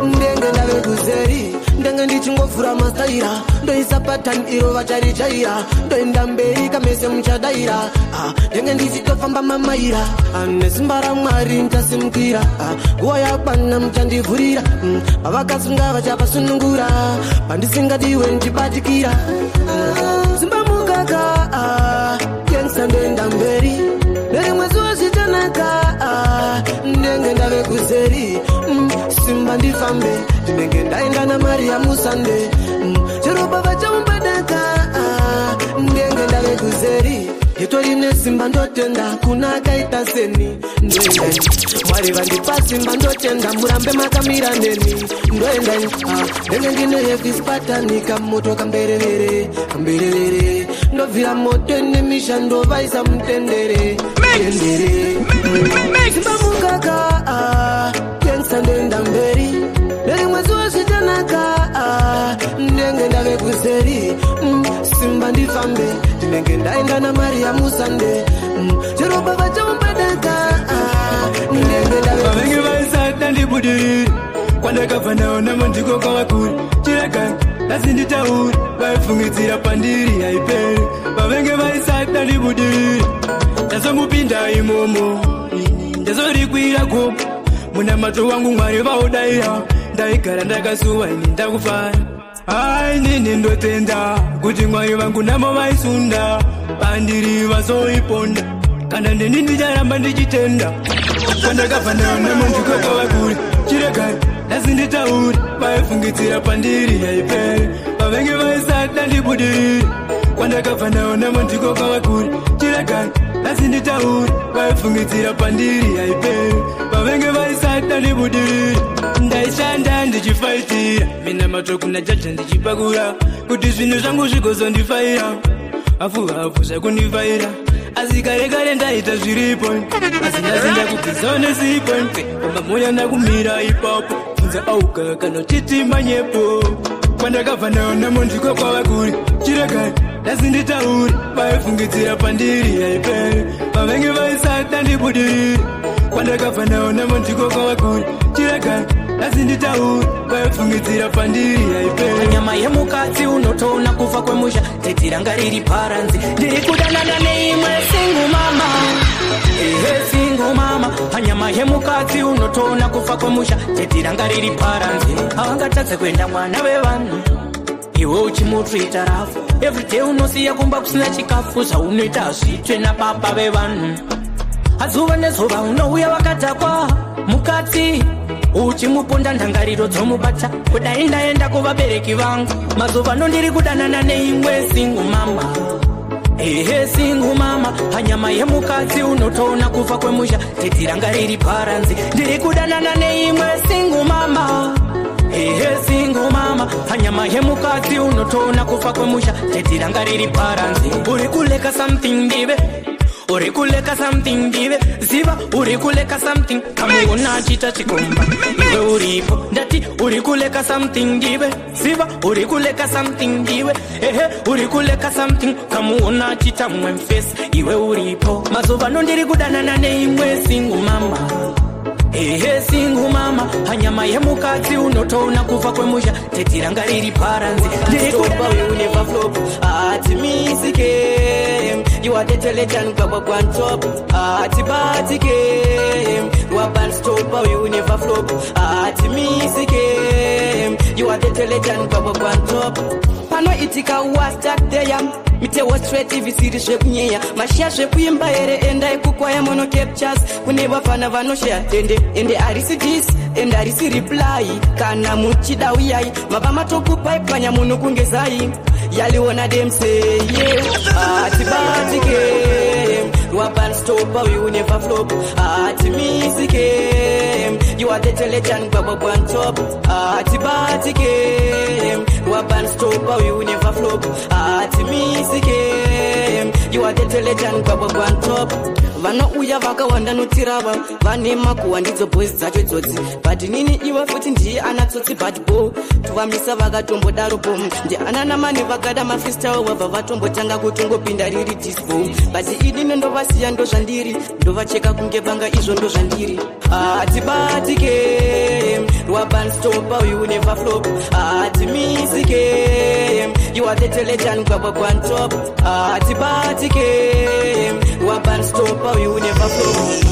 ndenge ndave kuseri. Ndenge ndichingovhura mastaira, ndoisa patani iro vacharichaira, ndoenda mberi kamese muchadaira. Ndenge ndichitofamba mamaira. Nesimba raMwari ndichasimukira. Nguva yakwana muchandivhurira. Pavakasunga vachapasunungura, pandisingadiwe ndichibatikira. Simba mukaka, gangsta ndoenda mberi nerimwe zuva zvichanaka, ndenge ndave kuseri. Simba ndifambe, ndinenge ndaenda naMaria musande. Chiropa vachaumba-daka, ndenge ndave kuseri. Nditori nesimba ndotenda kuna akaita seni, ndoenda. Mwari vandipa simba ndotenda, murambe makamira neni, ndoenda. Ndenge ndine heavy spartan, kamoto kamberevere kamberevere, ndobvira moto nemisha ndovaisa mutendere tendere. Simba mukaka, gangsta ndoenda mberi nerimwe zuva zvichanaka, ndenge ndave kuseri. Simba ndifambe, ndinenge ndaenda naMaria musande. Chiropa vachaumba-daka, ndenge ndave Vavengi vaisada ndibudirire, kwandakabva ndaona mandiko kwavakuri. Chirega nhasi nditauri, vaifungidzira pandiri haiperi. Vavengi vaisada ndibudirire, ndazomupinda imomo, ndazorikwira gomo. Munamato wangu Mwari vaudaira, ndaigara ndakasuwa ini ndakufara. Ai nini ndotenda kuti Mwari vangu namo vaisunda pandiri vazoiponda, kana ndini ndicharamba ndichitenda. Kwandakabva ndaona mandiko kwavakuri. Chiregai nhasi nditauri, vaifungidzira pandiri haiperi. Vavengi vaisada ndibudirire, kwandakabva ndaona mandiko kwavakuri. Chirega nhasi nditauri, vaifungidzira pandiri haiperi, vavenge vaisata ndibudiriri. Ndaishanda ndichifaitira minamato kuna Jaja, ndichipakura kuti zvinhu zvangu zvigozondifaira, hafu hafu zvakundifaira. Asi kare kare ndaita zviripo, asi nhasi ndakugeza nesipo. Pamamoya ndakumira ipapo, bvunza auka kana uchiti manyepo. Kwandakabva nayo namo ndiko kwava kuri. Chirega nhasi nditauri, vaifungidzira pandiri haiperi, vavenge vaisata ndibudiriri. Kwandakabva nayo namo ndiko kwava kuri. Chirega nhasi nditauri, vaifungidzira pandiri haiperi. Nyama yemukadzi unotoona kufa kwemusha, tedzi ranga riri paranzi. Ndiri kudanana neimwe single mama, ehe, single mama. Panyama yemukadzi unotoona kufa kwemusha, tedzi ranga riri paranzi. Haangatadze kuenda mwana vevanhu iwe uchimutrita rough. Everyday unosiya kumba kusina chikafu, zvaunoita hazviitwe nababa vevanhu. Azuva nezuva unouya wakadhakwa, mukadzi uchimuponda, ndangariro dzomubata. Kudai ndaenda kuvabereki vangu. Mazuva ano ndiri kudanana neimwe single mama, ehe, single mama. Panyama yemukadzi unotoona kufa kwemusha, tedzi ranga riri paranzi. Ndiri kudanana neimwe single mama, ehe, single mama. Panyama yemukadzi unotoona kufa kwemusha, tedzi ranga riri paranzi. Uri kulacka something ndive, uri kulacka something ndive, ziva uri kulacka something. Kamuona achiita chikomba iwe uripo, ndati uri kulacka something ndive, ziva uri kulacka something ndiwe, ehe, uri kulacka something. Kamuona achiita mumwe mfesi iwe uripo. Mazuva ano ndiri kudanana neimwe single mama, ehe, single mama. Panyama yemukadzi unotoona kufa kwemusha, tedzi ranga riri paranzi. Ndiri Stop, you never flop. Atimisike, you are the legend, baba one top. Atibatike, you are band stopper, you never flop. Atimisike, you are the legend, baba one top. Panoitika wastart there, mitewo straight visiri zvekunyeya mashiya zvekuimba here? Endai kukwaya mono captures kune vafana vanosheya ende ende harisi diss, ende harisi reply. Kana muchida uyai, mava matokupai panya muno kunge zai yaliona demse ye atibatike. You are unstoppable, you never flop. Atimisike, you are the legend, baba one top. Atibatike, you are unstoppable, you never flop. Atimisike, you are the legend, baba one top. Vanouya vakawanda notirava vane makuhwa, ndidzo boys dzacho idzodzi, but nini iwe futi ndiye ana tsotsi, but bo tovamisa vakatombodaro po ndianana mane vakada mafreestyle, vabva vatombotanga kutongopinda riri disco, but inini ndovasiya, ndozvandiri, ndovacheka kunge banga, izvo ndozvandiri. Atibatike, you are unstoppable, you never flop. Atimisike, you are the legend, baba one top. Atibatike, you are unstoppable, you never flop.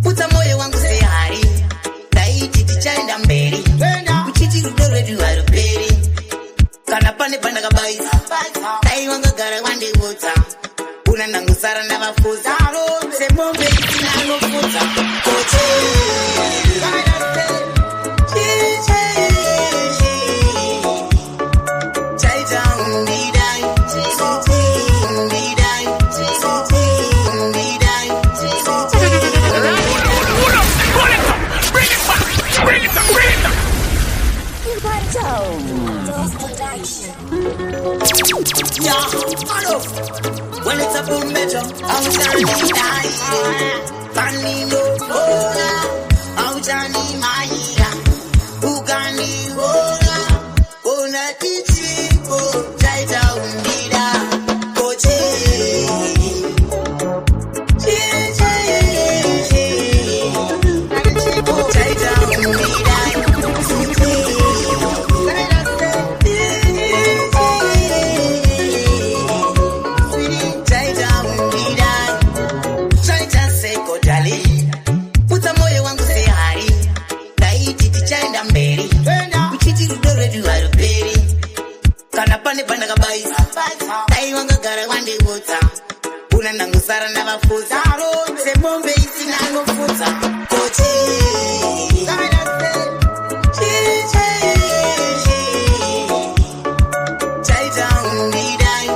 Putsa moyo wangu sehari, ndaiti tichaenda mberi, uchiti rudo rwedu haruperi. Kana pane pandakabaisa, dai wangagara wandiudza. Una ndangosara ndavafuza semombe isina anofudza. Koche chaita undidai, undidai, undidai. Bring it back! Bring it back! Bring it back! Production. Yeah, follow. When it's a boom measure, Aujani dai. Panino ora, Aujani maira. Ugani ora, ona tichipo, chaita undida, koche. Chi chi chi. Chaita undida. Chaita undida. Chaita seko dali. Putsa moyo wangu sehari, ndaiti tichaenda mberi, uchiti rudo rwedu haruperi. Ndakura ndangosara ndavafudza semombe isina anofudza. Kochi chaita undidai.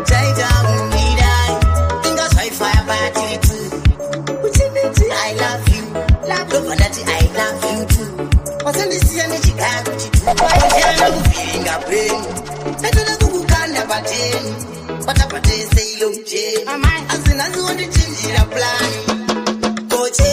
Chaita undidai. Inga zvaifaya patiri tu uchinditi I love you, ndobva ndati I love you too. Wasandisiya nechigaya kuchituana kuvhiringa brain, ndatoda kukukanda pateni patapatese ilo mjeni, asi nhasi wondichinjira plani. Kochi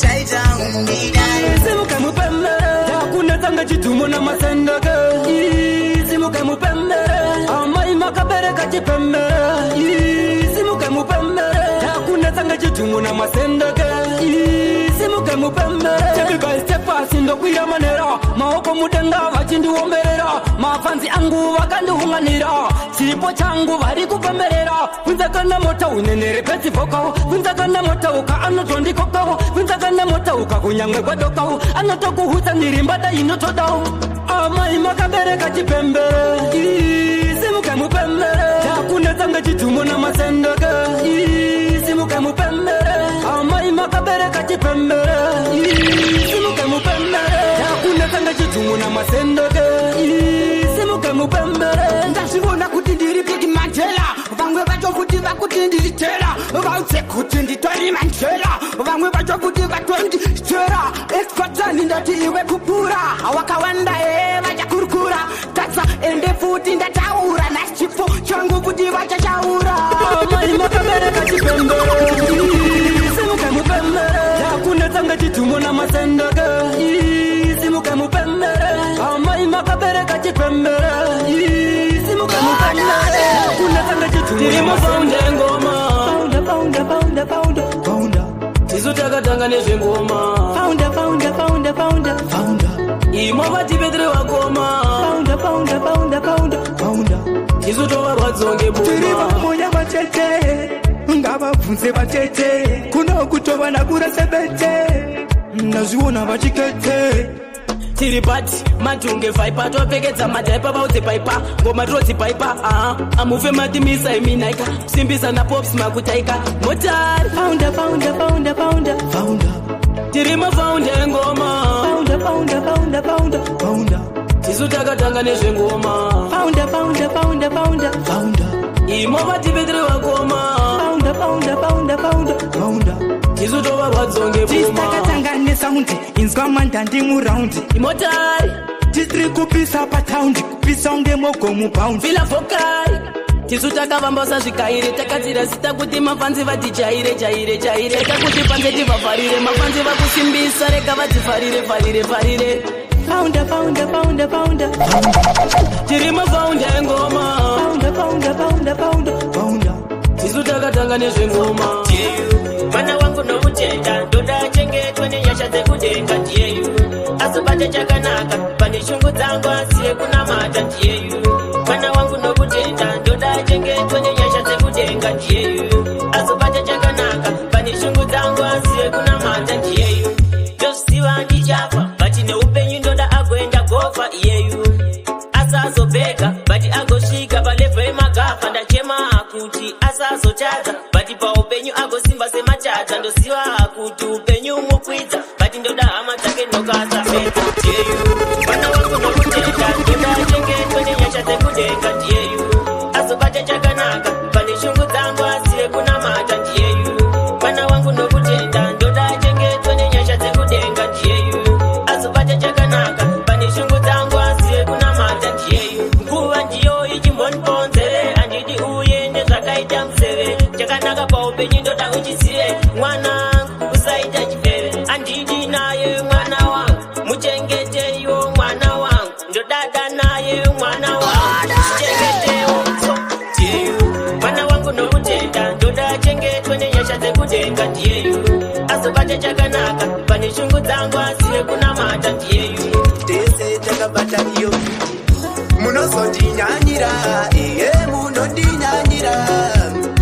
chaita undidai. Simuka mupembere, takunetsanga chidhumo namasendeke. Simuka mupembere, amai makabereka chipembere. Simuka mupembere, takunetsanga chidhumo namasendeke. Simuka mupembere, step by step asi ndokwira manera, maoko mudenga vachindiomberera, mafanzi angu vakandiunganira, chipo changu vari kupemberera. Kunzakana mota unenere petsivhokao, kunzakana mota uka anotondikokao, kunzakana mota uka kunyangwe kwadokao, anotokuhutsa ndirimbada inotodao. Amai makabereka chipembere, simuka mupembere, takunetsanga chidhumo namasendeke. Simuka mupembere, amai makabereka chipembere. Simuka mupembere, takunetsanga chidhumo namasendeke. Simuka mupembere. Ndazvivona kuti ndiri Big Mandela, vamwe vacho kuti vakuti ndiri tela, vaudze kuti nditori Mandela, vamwe vacho kuti vatonditera expatani. Ndati iwe kupura wakawanda e vachakurukura tadza ende futi ndataura nhasi chipo changu kuti vachachaura. Amai makabereka chipembere, simuka mupembere, takunetsanga chidhumo namasendeke. Simuka mupembere, amai makabereka chipembere. Simuka mupembere, takunetsanga chidhumo. Tiri mufaunda ngoma. Founder, founder, founder, founder, founder. Tisu takatanga nezvengoma. Founder, founder, founder, founder, founder. Imo vatipetire vakoma. Founder, founder, founder, founder, founder. Tisu tovarwadzonge Tiri boma. vamoya vatete, ngavabvunze vatete, kuno kutova nakura sebete, ndazviona vachikete. Tiri pati matunge vaipa, topfekedza madhaipa, vaudze paipa ngoma todzipaipa. Aha, amufe matimisa iminaika kusimbisa napops makutaika motari. Founder, founder, founder, founder, founder. Tiri mafaunda engoma. Founder, founder, founder, founder, founder. Tisu takatanga nezvengoma. Founder, founder, founder, founder, founder. Imo vatipetire vakoma. Founder, founder, founder, founder, founder. Tisu tovarwadzonge boma. Takatanga nesaundi inzwa mandandi muraundi. Imotari. Titiri kupisa pataundi, kupisa unge mogo mubhaundi. Fila vokai tisu takavamba sazvikaire, takadzira zita kuti mafanzi vatijaire jaire jaire, reka kuti panze tivavharire, mafanzi vakusimbisa, reka vatifarire farire farire. Founder, founder, founder, founder, Tiri mafaunda engoma. Founder, founder, founder, founder, founder. Tisu takatanga nezvengoma. Mwana wangu nomutenda, ndoda achengetwe nenyasha dzekudenga. Ndiyeyu azobate chakanaka pane shungu dzangu, asiye kunamata. Ndiyeyu mwana wangu nokutenda, ndoda achengetwe nenyasha dzekudenga. Ndiyeyu azobate chakanaka pane shungu dzangu, asiye kunamata. Ndiyeyu ndozviziva ndichafa, but neupenyu ndoda agoenda gofa. Iyeyu asazobheka, but agosvika palevel yemagafa. Ndachema kuti asazotadza, but paupenyu agosimba sematadza. Ndoziva kuti upenyu mukwidza, but ndoda hama dzake ndokasapedza. Ndiyeyu mwana wangu nokutenda, ndoda achengetwe nenyasha dzekudenga. Ndiyeyu azobata chakanaka pane shungu dzangu, asiye kunamata. Ndiyeyu mwana wangu nokutenda, ndoda achengetwe nenyasha dzekudenga. Ndiyeyu azobata chakanaka pane shungu dzangu, asiye kunamata. Ndiyeyu nguva ndiyo ichimbondiponzere, handidi uye nezvakaita museve. Chakanaka paupenyu ndoda uchizive, mwanangu, usaita chifeve. Handidi naye mwana wangu, muchengeteiwo mwana wangu, ndodada naye mwana wangu, chengetewo. Ndiyeyu mwana wangu nokutenda, ndoda achengetwe nenyasha dzekudenga. Ndiyeyu azobate chakanaka pane shungu dzangu, asiye kunamata. Ndiyeyu Tese takabata iyo munozondinyanyira, iye munondinyanyira,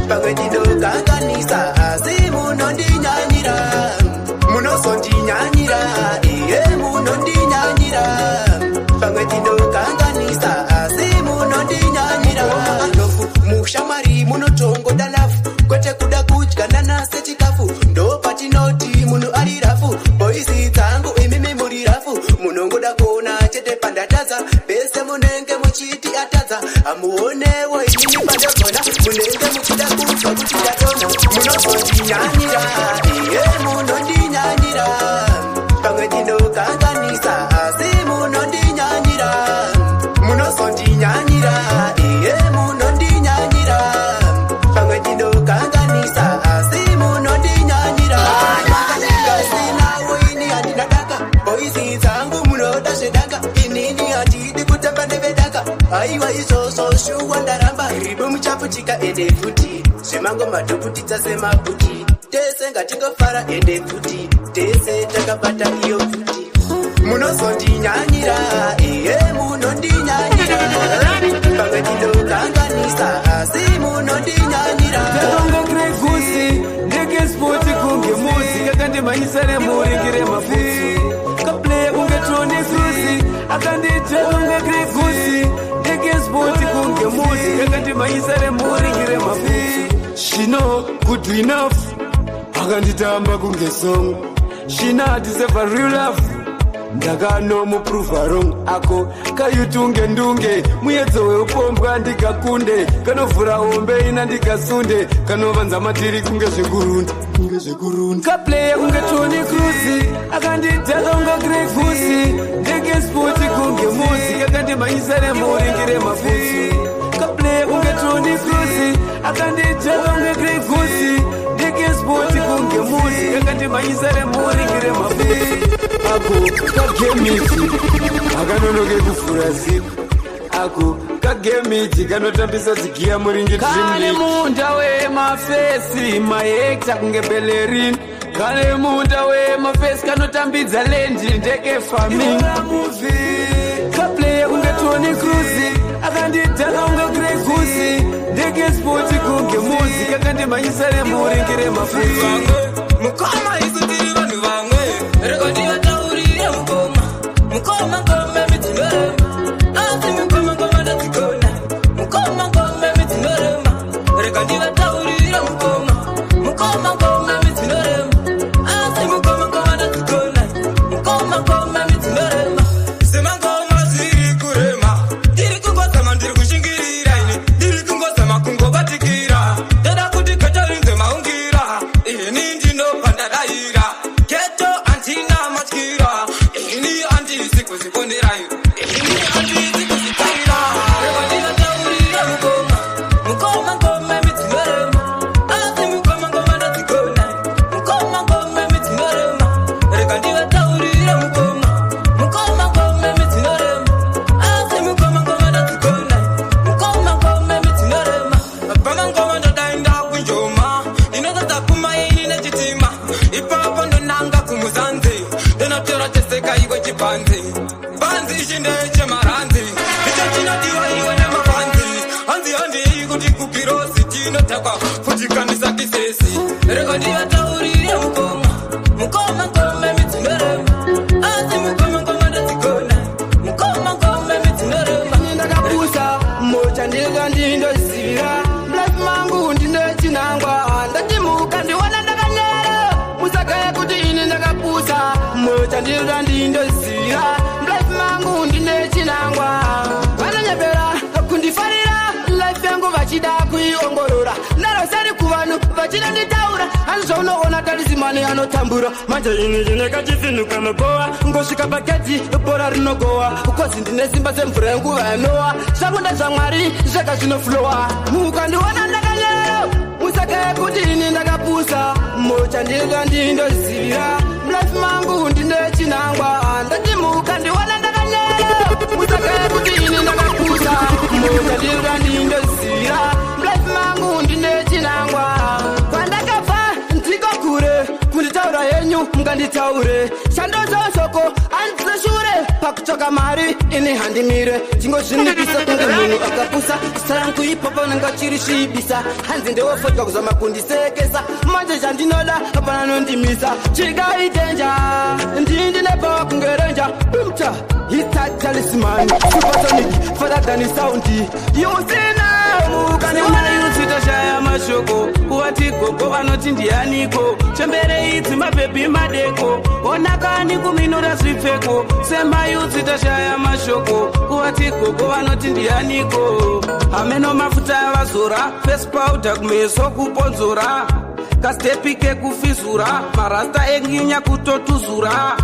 pamwe ndinokanganisa asi munondinyanyira. Ndakatadza, hamuonewo inini pandogona. Munenge muchida kunzwa kuti ndadona. Munozondinyanyira, iye munondinyanyira. Pamwe ndinokanganisa, asi munondinyanyira. Munozondinyanyira, iye munondinyanyira. Pamwe ndinokanganisa, asi munondinyanyira. Kasinawo ini handina daka, boisi dzangu munoda zvedaka. Inini handidi kutamba nevedaka, aiwa izvozvo shuwa ndaramba. Ribo muchaputika ende futi, zvemango madhoputitsa semaputi. Tese ngatingofara ende futi, tese takabata iyo futi. Munozondinyanyira, iye munondinyanyira. Pamwe ndinokanganisa, asi munondinyanyira. Tatonga gregusi ndekespoti kunge muzi kakandimhanyisa nemuringire mafutsu kapleya kunge Toni Kroos akanditatonga gregusi ndekespoti kunge muzi kakandimhanyisa nemuringire mafutsu. She no good enough, akanditamba kunge song. She not deserve a real love, ndakanomuprova wrong. Ako kayutunge ndunge muyedzo weupombwa ndikakunde, kanovhura hombe ina ndikasunde, kanovanza matiri kunge zvekurunda, kunge zvekurunda. Kapleya kunge Toni Kroos akandidhaka kunge gregusi ndekespoti kunge muzi kakandimhanyisa nemuringire mafutsu. Kapleya kunge Toni Kroos akandidhaka kunge gregusi ndekespoti kunge muzi kakandimhanyisa nemuringire mafutsu. Ako kagemiti akanonoke kuvhura zipu, ako kagemiti kanotambisa dzigiya muringi. Kane munda wemafesi mahekta kunge belerin, kane munda wemafesi kanotambidza lendi ndeke farming. Kapleya kunge Toni Kroos akandidhaka kunge gregusi ndeke spoti kunge muzi kakandimhanyisa nemuringire mafutsu. Mukoma, isu tiri vanhu vamwe, rega ndivataurire mukoma. Mukoma, ngoma midzinorema, asi mukoma ngoma ndadzigona. Mukoma, ngoma midzinorema, rega ndivataurire mukoma. Mukoma, ngoma midzinorema, asi mukoma ngoma ndadzigona. Mukoma, ngoma midzinorema. Semangoma zviri kurema, ndiri kungozama, ndiri kushingirira ini, ndiri kungozama kungobatikira. Ndoda kuti ghetto rinzwe maungira, ini ndinobva ndadaira. Ghetto handina matyira, ini handisi kuzvikondera, ini handisi kuzvitaira. Rega ndivataurire mukoma. Mukoma, ngoma midzinorema, asi mukoma ngoma ndadzigona. Mukoma, ngoma midzinorema, rega ndivataurire mukoma. Mukoma, ngoma midzinorema, asi mukoma ngoma ndadzigona. Mukoma, ngoma midzinorema. Pamangoma ndodaenda kunjoma, ndinozadza pfuma ini nechitima. Ipapo ndonanga kumuzanzi, ndonotora cheseka iwe chipanzi. Panzi ichi ndechemaranzi, icho chinodiwa iwe nemapanzi. Hanzi handii kuti kukirosi tinotakwa futi kisesi. Rega ndivataurire mukoma. Mukoma, ngoma midzinorema, asi mukoma ngoma ndadzigona. Mukoma, ngoma midzinorema. Ndakapusa mocha ndika ndindozivira mlife mangu ndine chinangwa. Ndachimuka ndiona ndakanyera, musagaya kuti ini ndakapusa. Mocha ndika ndindozivira mlife mangu ndine chinangwa. Vanonyepera kundifarira life yangu vachida kuiongorora, ndarosari kuvanhu vachida nditaura. Hanzi zvaunoona tarisimani anotambura manje, ini ndine kachifinhu kanogowa. Ngosvika paketi bhora rinogowa, kozi ndine simba semvura yenguva yanowa. Zvangu ndezvamwari zvega zvinoflowa. Mukandiona ndakanyerera, musagaya kuti ini ndakapusa. Mocha ndika ndindozivira mlife mangu ndine chinangwa. Ndachimuka ndiona ndakanyerera, musagaya kuti ini ndakapusa. Mocha ndika ndindozivira mlife mangu ndine chinangwa. Kwandakabva ndiko kure, kunditaura henyu munganditaure. Shandozoshoko andiseshure pakutsvaka mari ini handimire. Chingozvinikisa kunge munhu akapusa, zita ipapo nanga chiri svibisa. Hanzi ndewofodya kuzama kundisekesa, manje chandinoda hapana nondimisa. Chikaitenja ndindine pawa kunge ranger bumta hita talisman supersonic father than sound. You see now ukaniona. Semayutsi tashaya mashoko, kuvati gogo vanoti ndianiko. Chembere idzi mabhebhi madeko, onakani kuminura zvipfeko. Semayutsi tashaya mashoko, kuvati gogo vanoti ndianiko. Hameno mafuta avazora, face powder kumeso kuponzora, kastepi kekufizura, marasta enginya kutotuzura.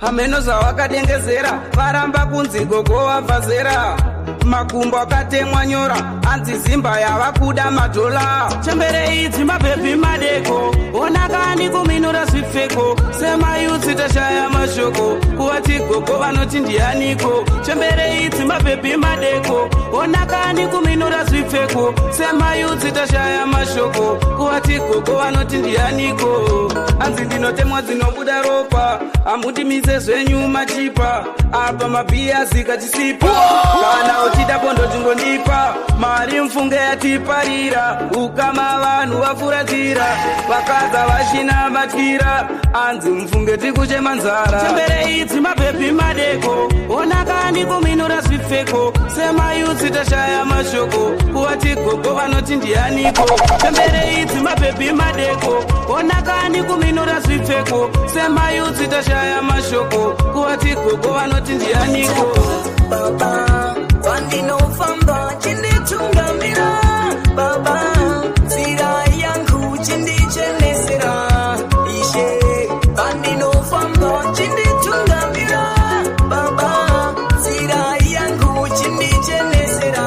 Hameno zvawakadengezera, varamba kunzi gogo vabva zera. Makumbo akatemwa nyora, anzi zimba yava kuda madhola. Chembere idzi mabhebhi madeko, onakani kuminura zvipfeko. Semayutsi tashaya mashoko, kuvati gogo vanoti ndianiko. Chembere idzi mabhebhi madeko, onakani kuminura zvipfeko. Semayutsi tashaya mashoko, kuvati gogo vanoti ndianiko. Anzi ndinotemwa dzinobuda ropa, hamutimise zvenyu machipa, apa mabhiyazi kachisipa. Kana uchida bondo tingondipa mari, mfunge yatiparira. Ukama vanhu vafuratira, vakadza vachina matyira, anzi mfunge tikuchema nzara. Chembere idzi mabhebhi madeko, onakani kuminura zvipfeko. Semayutsi tashaya mashoko, kuvati gogo vanoti ndianiko. Chembere idzi mabhebhi madeko, onakani kuminura zvipfeko. Semayutsi tashaya mashoko, kuvati gogo vanoti ndianiko. Baba, pandinofamba chinditungamira, Baba, nzira yangu chindichenesera. Ishe, pandinofamba chinditungamira, Baba, nzira yangu chindichenesera.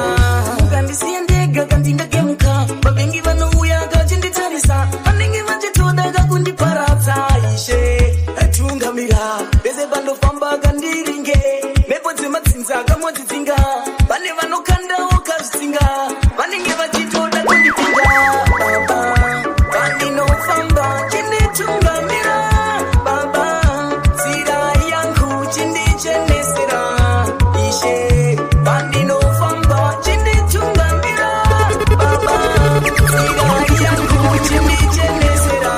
Ukandisiya ndega kandingagemuka, vavengi vanouya kachinditarisa, vanenge vachitoda kakundiparadza. Ishe, tungamira pese pandofamba kandiringe, mhepo dzemadzinza kamodzidzinga, vane vanokandawo kazvidzinga, vanenge vachitoda kundipinga. Baba, pandinofamba chinditungamira, Baba, nzira yangu chindichenesera. Ishe, pandinofamba chinditungamira, Baba, nzira yangu chindichenesera.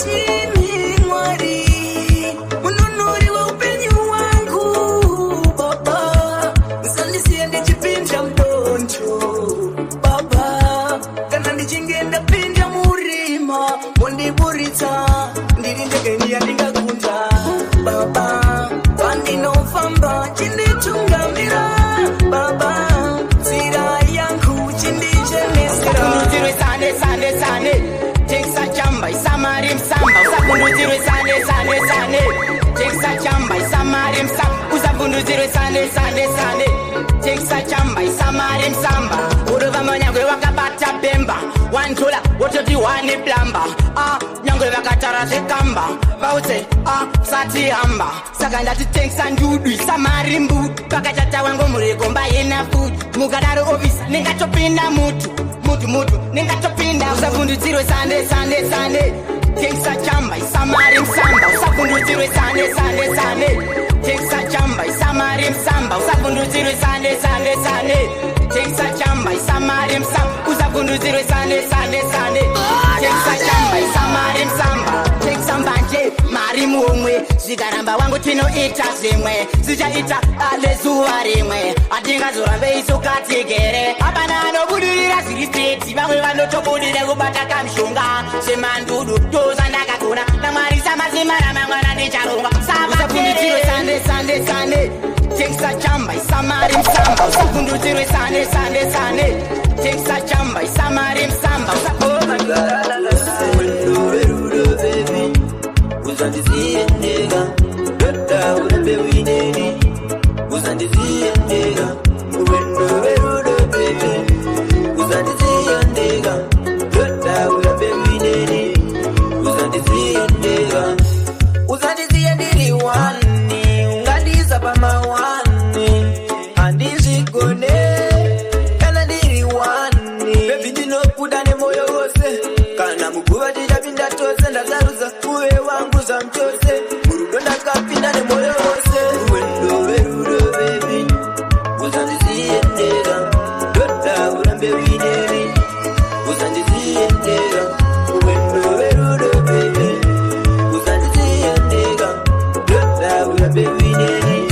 Tini Mwari, mununuri weupenyu hwangu, Baba, musandisiye ndichipinda mudonzvo. Baba, kana ndichinge ndapinda murima, mondiburitsa, ndiri ndege yandingakunda. Baba, pandinofamba chinditungamira, Baba, nzira yangu chindichenesera. Usakundudzirwe sane sane sane, tekisa chamba isamari msamba. Usakundudzirwe sane sane sane, tekisa chamba isamari msamba. Usakundudzirwe sane sane sane, tekisa chamba isamari msamba. Urova manyangwe wakabata bhemba, wantola wototi wane plamba. Ah, nyangwe vakatara zvekamba, vautse ah sati hamba. Saka ndati tengisa ndudu isamari mbudu, pakachata wangu murigomba yena fudu. Mukadaro ofisi ningatopinda mutu mutu mutu, ningatopinda. Usakundudzirwe sande sande sande, tengisa chamba isamari msamba. Usakundudzirwe sande sande sande, tengisa chamba isamari msamba. Usakundudzirwe sande sande sande, tengisa chamba isamari msamba. Usakundudzirwe sande sande sande, tengisa chamba isamari msamba. Tengisa mbanje mari mumwe, zvikaramba wangu tinoita zvimwe, zvichaita ale zuva rimwe, hatingazorambe isu katigere. Hapana anobudirira zviri straight, vamwe vanotobudira kubata kamushonga zvemandudu, ndozvandakagona namwari samazima ramangwana ndicharonga. Usakundudzirwe sande sande sande, tengisa chamba isamari msamba. Usakundudzirwe sande sande sande, tengisa chamba isamari msamba. Uzandisiye ndega, ndoda urambe uineni. Uzandisiye ndega, urwendo rwerudo baby. Uzandisiye ndega, ndoda urambe uineni. Uzandisiye ndega, uzandisiye ndiri wani, ungandiisa pamawani, handizvigone kana ndiri wani. Baby ndinokuda nemoyo wose, kana muguva tichapinda tose, ndasarudza uve wangu zvamuchose, murudo ndakapinda nemoyo wose. Rwendo rwerudo baby, uzandisiye ndega, ndoda urambe uineni. Uzandisiye ndega, rwendo rwerudo baby, uzandisiye ndega, ndoda urambe uineni.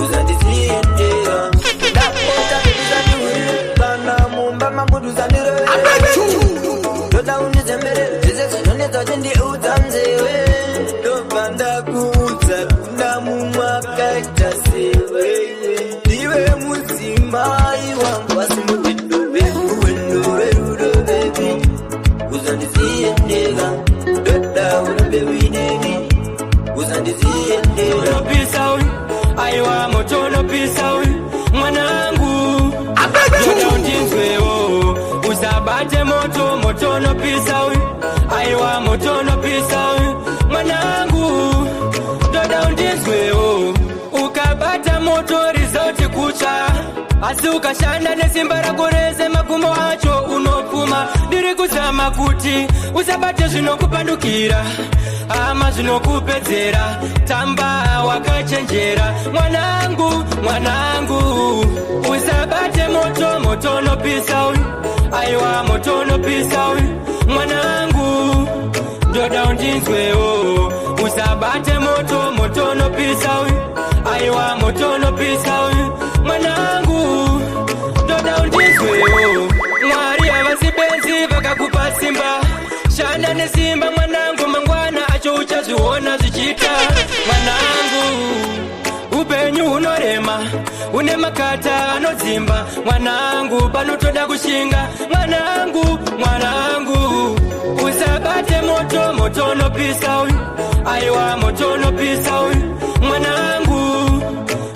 Uzandisiye ndega, ndapota uzandihurire, kana mumba mangu uzandirove. unopisa uyu, aiwa moto unopisa uyu. Mwanangu, ndoda undizwewo, ukabata moto result kutsva, asi ukashanda nesimba rako rese magumo acho unopfuma. Ndiri kuzama kuti usabate zvinokupandukira, hama zvinokupedzera. Tamba wakachenjera, mwanangu, mwanangu, usabate moto, moto unopisa uyu, aiwa moto unopisa uyu. Mwanangu, ndoda undinzwewo, usabate moto, moto unopisa uyu, aiwa moto unopisa uyu. Mwanangu, ndoda undinzwewo. Mwari havasi benzi vakakupa simba, shanda nesimba mwanangu, mangwana acho uchazviona zvichiita. Mwanangu, upenyu hunorema, une makata anodzimba. Mwanangu, panotoda kushinga. Mwanangu, mwanangu, usabate moto, moto unopisa uyu, aiwa moto unopisa uyu. Mwanangu,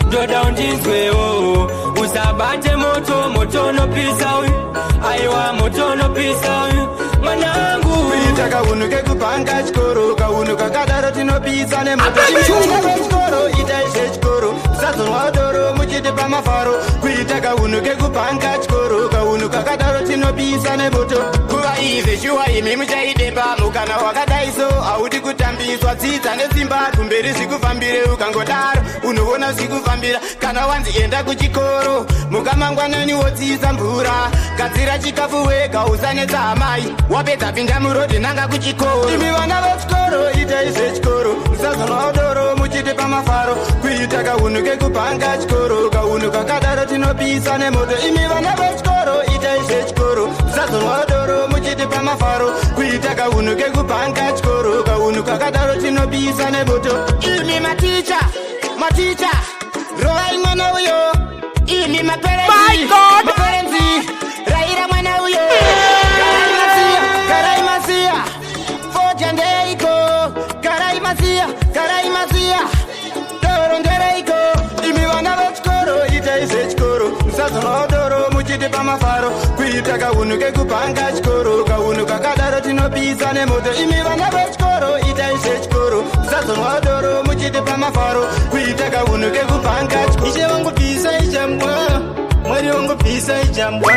ndoda undinzwewo, usabate moto, moto unopisa uyu, aiwa moto unopisa uyu. Mwanangu, kuita kaunhu kekubhanga chikoro, kaunhu kakadaro tinopisa nemoto. Chikoro itai zvechikoro, musazonwa doro muchitipa mafaro. Kuita kaunhu kekubhanga chikoro, kaunhu kakadaro tinopisa nemoto. Kuva ive shuwa imi muchaidemba, mukana wakadai so haudi kutambiswa. Dzidza nesimba kumberi zvikufambire, ukangodaro unoona zvikufambira. Kana wanzi enda kuchikoro, muka mangwanani wodzidza mvura, gadzira chikafu wega usanetsa amai, wapedza pinda murodhi nanga kuchikoro. Imi vana vechikoro itai zvechikoro, musazonwa doro muchitipa mafaro. Kuita kaunhu kekubhanga chikoro, kaunhu kakadaro tinopisa nemoto. Imi vana vechikoro itai zvechikoro, musazonwa doro muchitipa mafaro. Kuita kaunhu kekubhanga chikoro, kaunhu kakadaro tinopisa nemoto. Imi maticha, maticha, rovai mwana uyo. Imi maperenzi, maperenzi, raira mwana uyo. Garai masiya, garai masiya, fodya ndeiko. Garai masiya, garai masiya, doro ndereiko. Imi vana vechikoro itai zvechikoro, musazonwa doro muchitipa mafaro. Kuita kaunhu kekubhanga chikoro, kaunhu kakadaro tinopisa nemoto. Imi vana vechikoro itai zvechikoro, musazonwa doro muchitipa mafaro. Kuita kaunhu kekubhanga chikoro. Ishe wangu bvisa ijambwa, Mwari wangu bvisa ijambwa,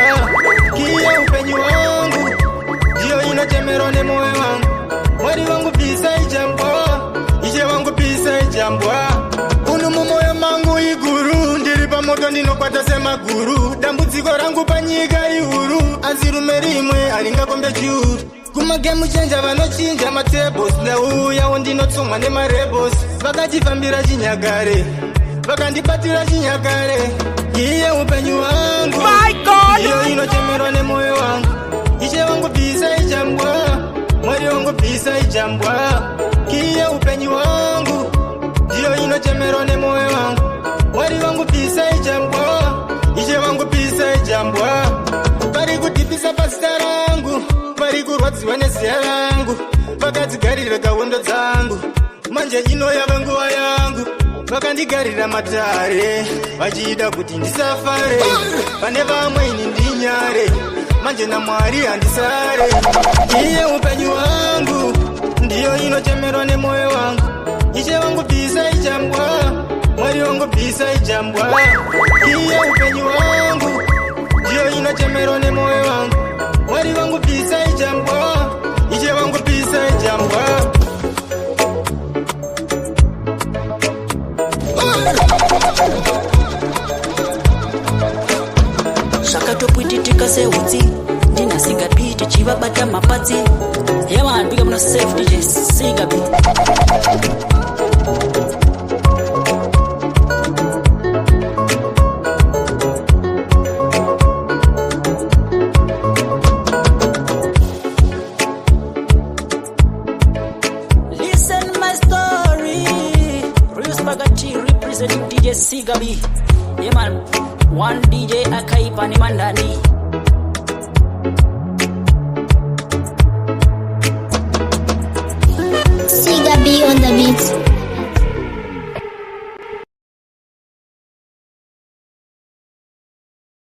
kiye upenyu wangu ndiyo inochemerwa nemoyo wangu. Mwari wangu bvisa ijambwa, Ishe wangu bvisa ijambwa. Uno mumoyo mangu iguru, ndiri pamoto ndinokwata semaguru. Dambudziko rangu panyika ihuru, asi rume rimwe haringakombe churu. Kumagemu chenja vanochinja matables, ndauyawo ndinotsomwa nemarebels. Vakatifambira chinyakare, vakandibatira chinyakare. Iye upenyu wangu ndiyo inochemerwa nemoyo wangu. Ishe wangu bvisa ijambwa, Mwari wangu bvisa ijambwa, kiye upenyu wangu ndiyo inochemerwa nemoyo wangu. Mwari wangu bvisa ijambwa, Ishe wangu bvisa ijambwa. Vari kudhipisa pazita rangu, vari kurwadziwa neziya rangu, vakadzigarira kahondo dzangu. Manje ino yava nguva yangu, vakandigarira matare, vachida kuti ndisafare. Pane vamwe ini ndinyare, manje naMwari handisare. Iye upenyu wangu ndiyo inochemerwa nemoyo wangu. Ishe wangu bvisa ijambwa, Mwari wangu bvisa ijambwa, iye upenyu wangu ndiyo inochemerwa nemoyo wangu. Mwari wangu bvisa ijambwa, Ishe wangu bvisa ijambwa. Zvakatopwititika seutsi, ndina Sigabi tichivabata mapatsi. Yeah man, big up myself, DJ Sigabi. Listen my story. Real Spaghetti representing DJ Sigabi. Yeah man, one DJ akaipa ni mandani. Sigabi on the beat.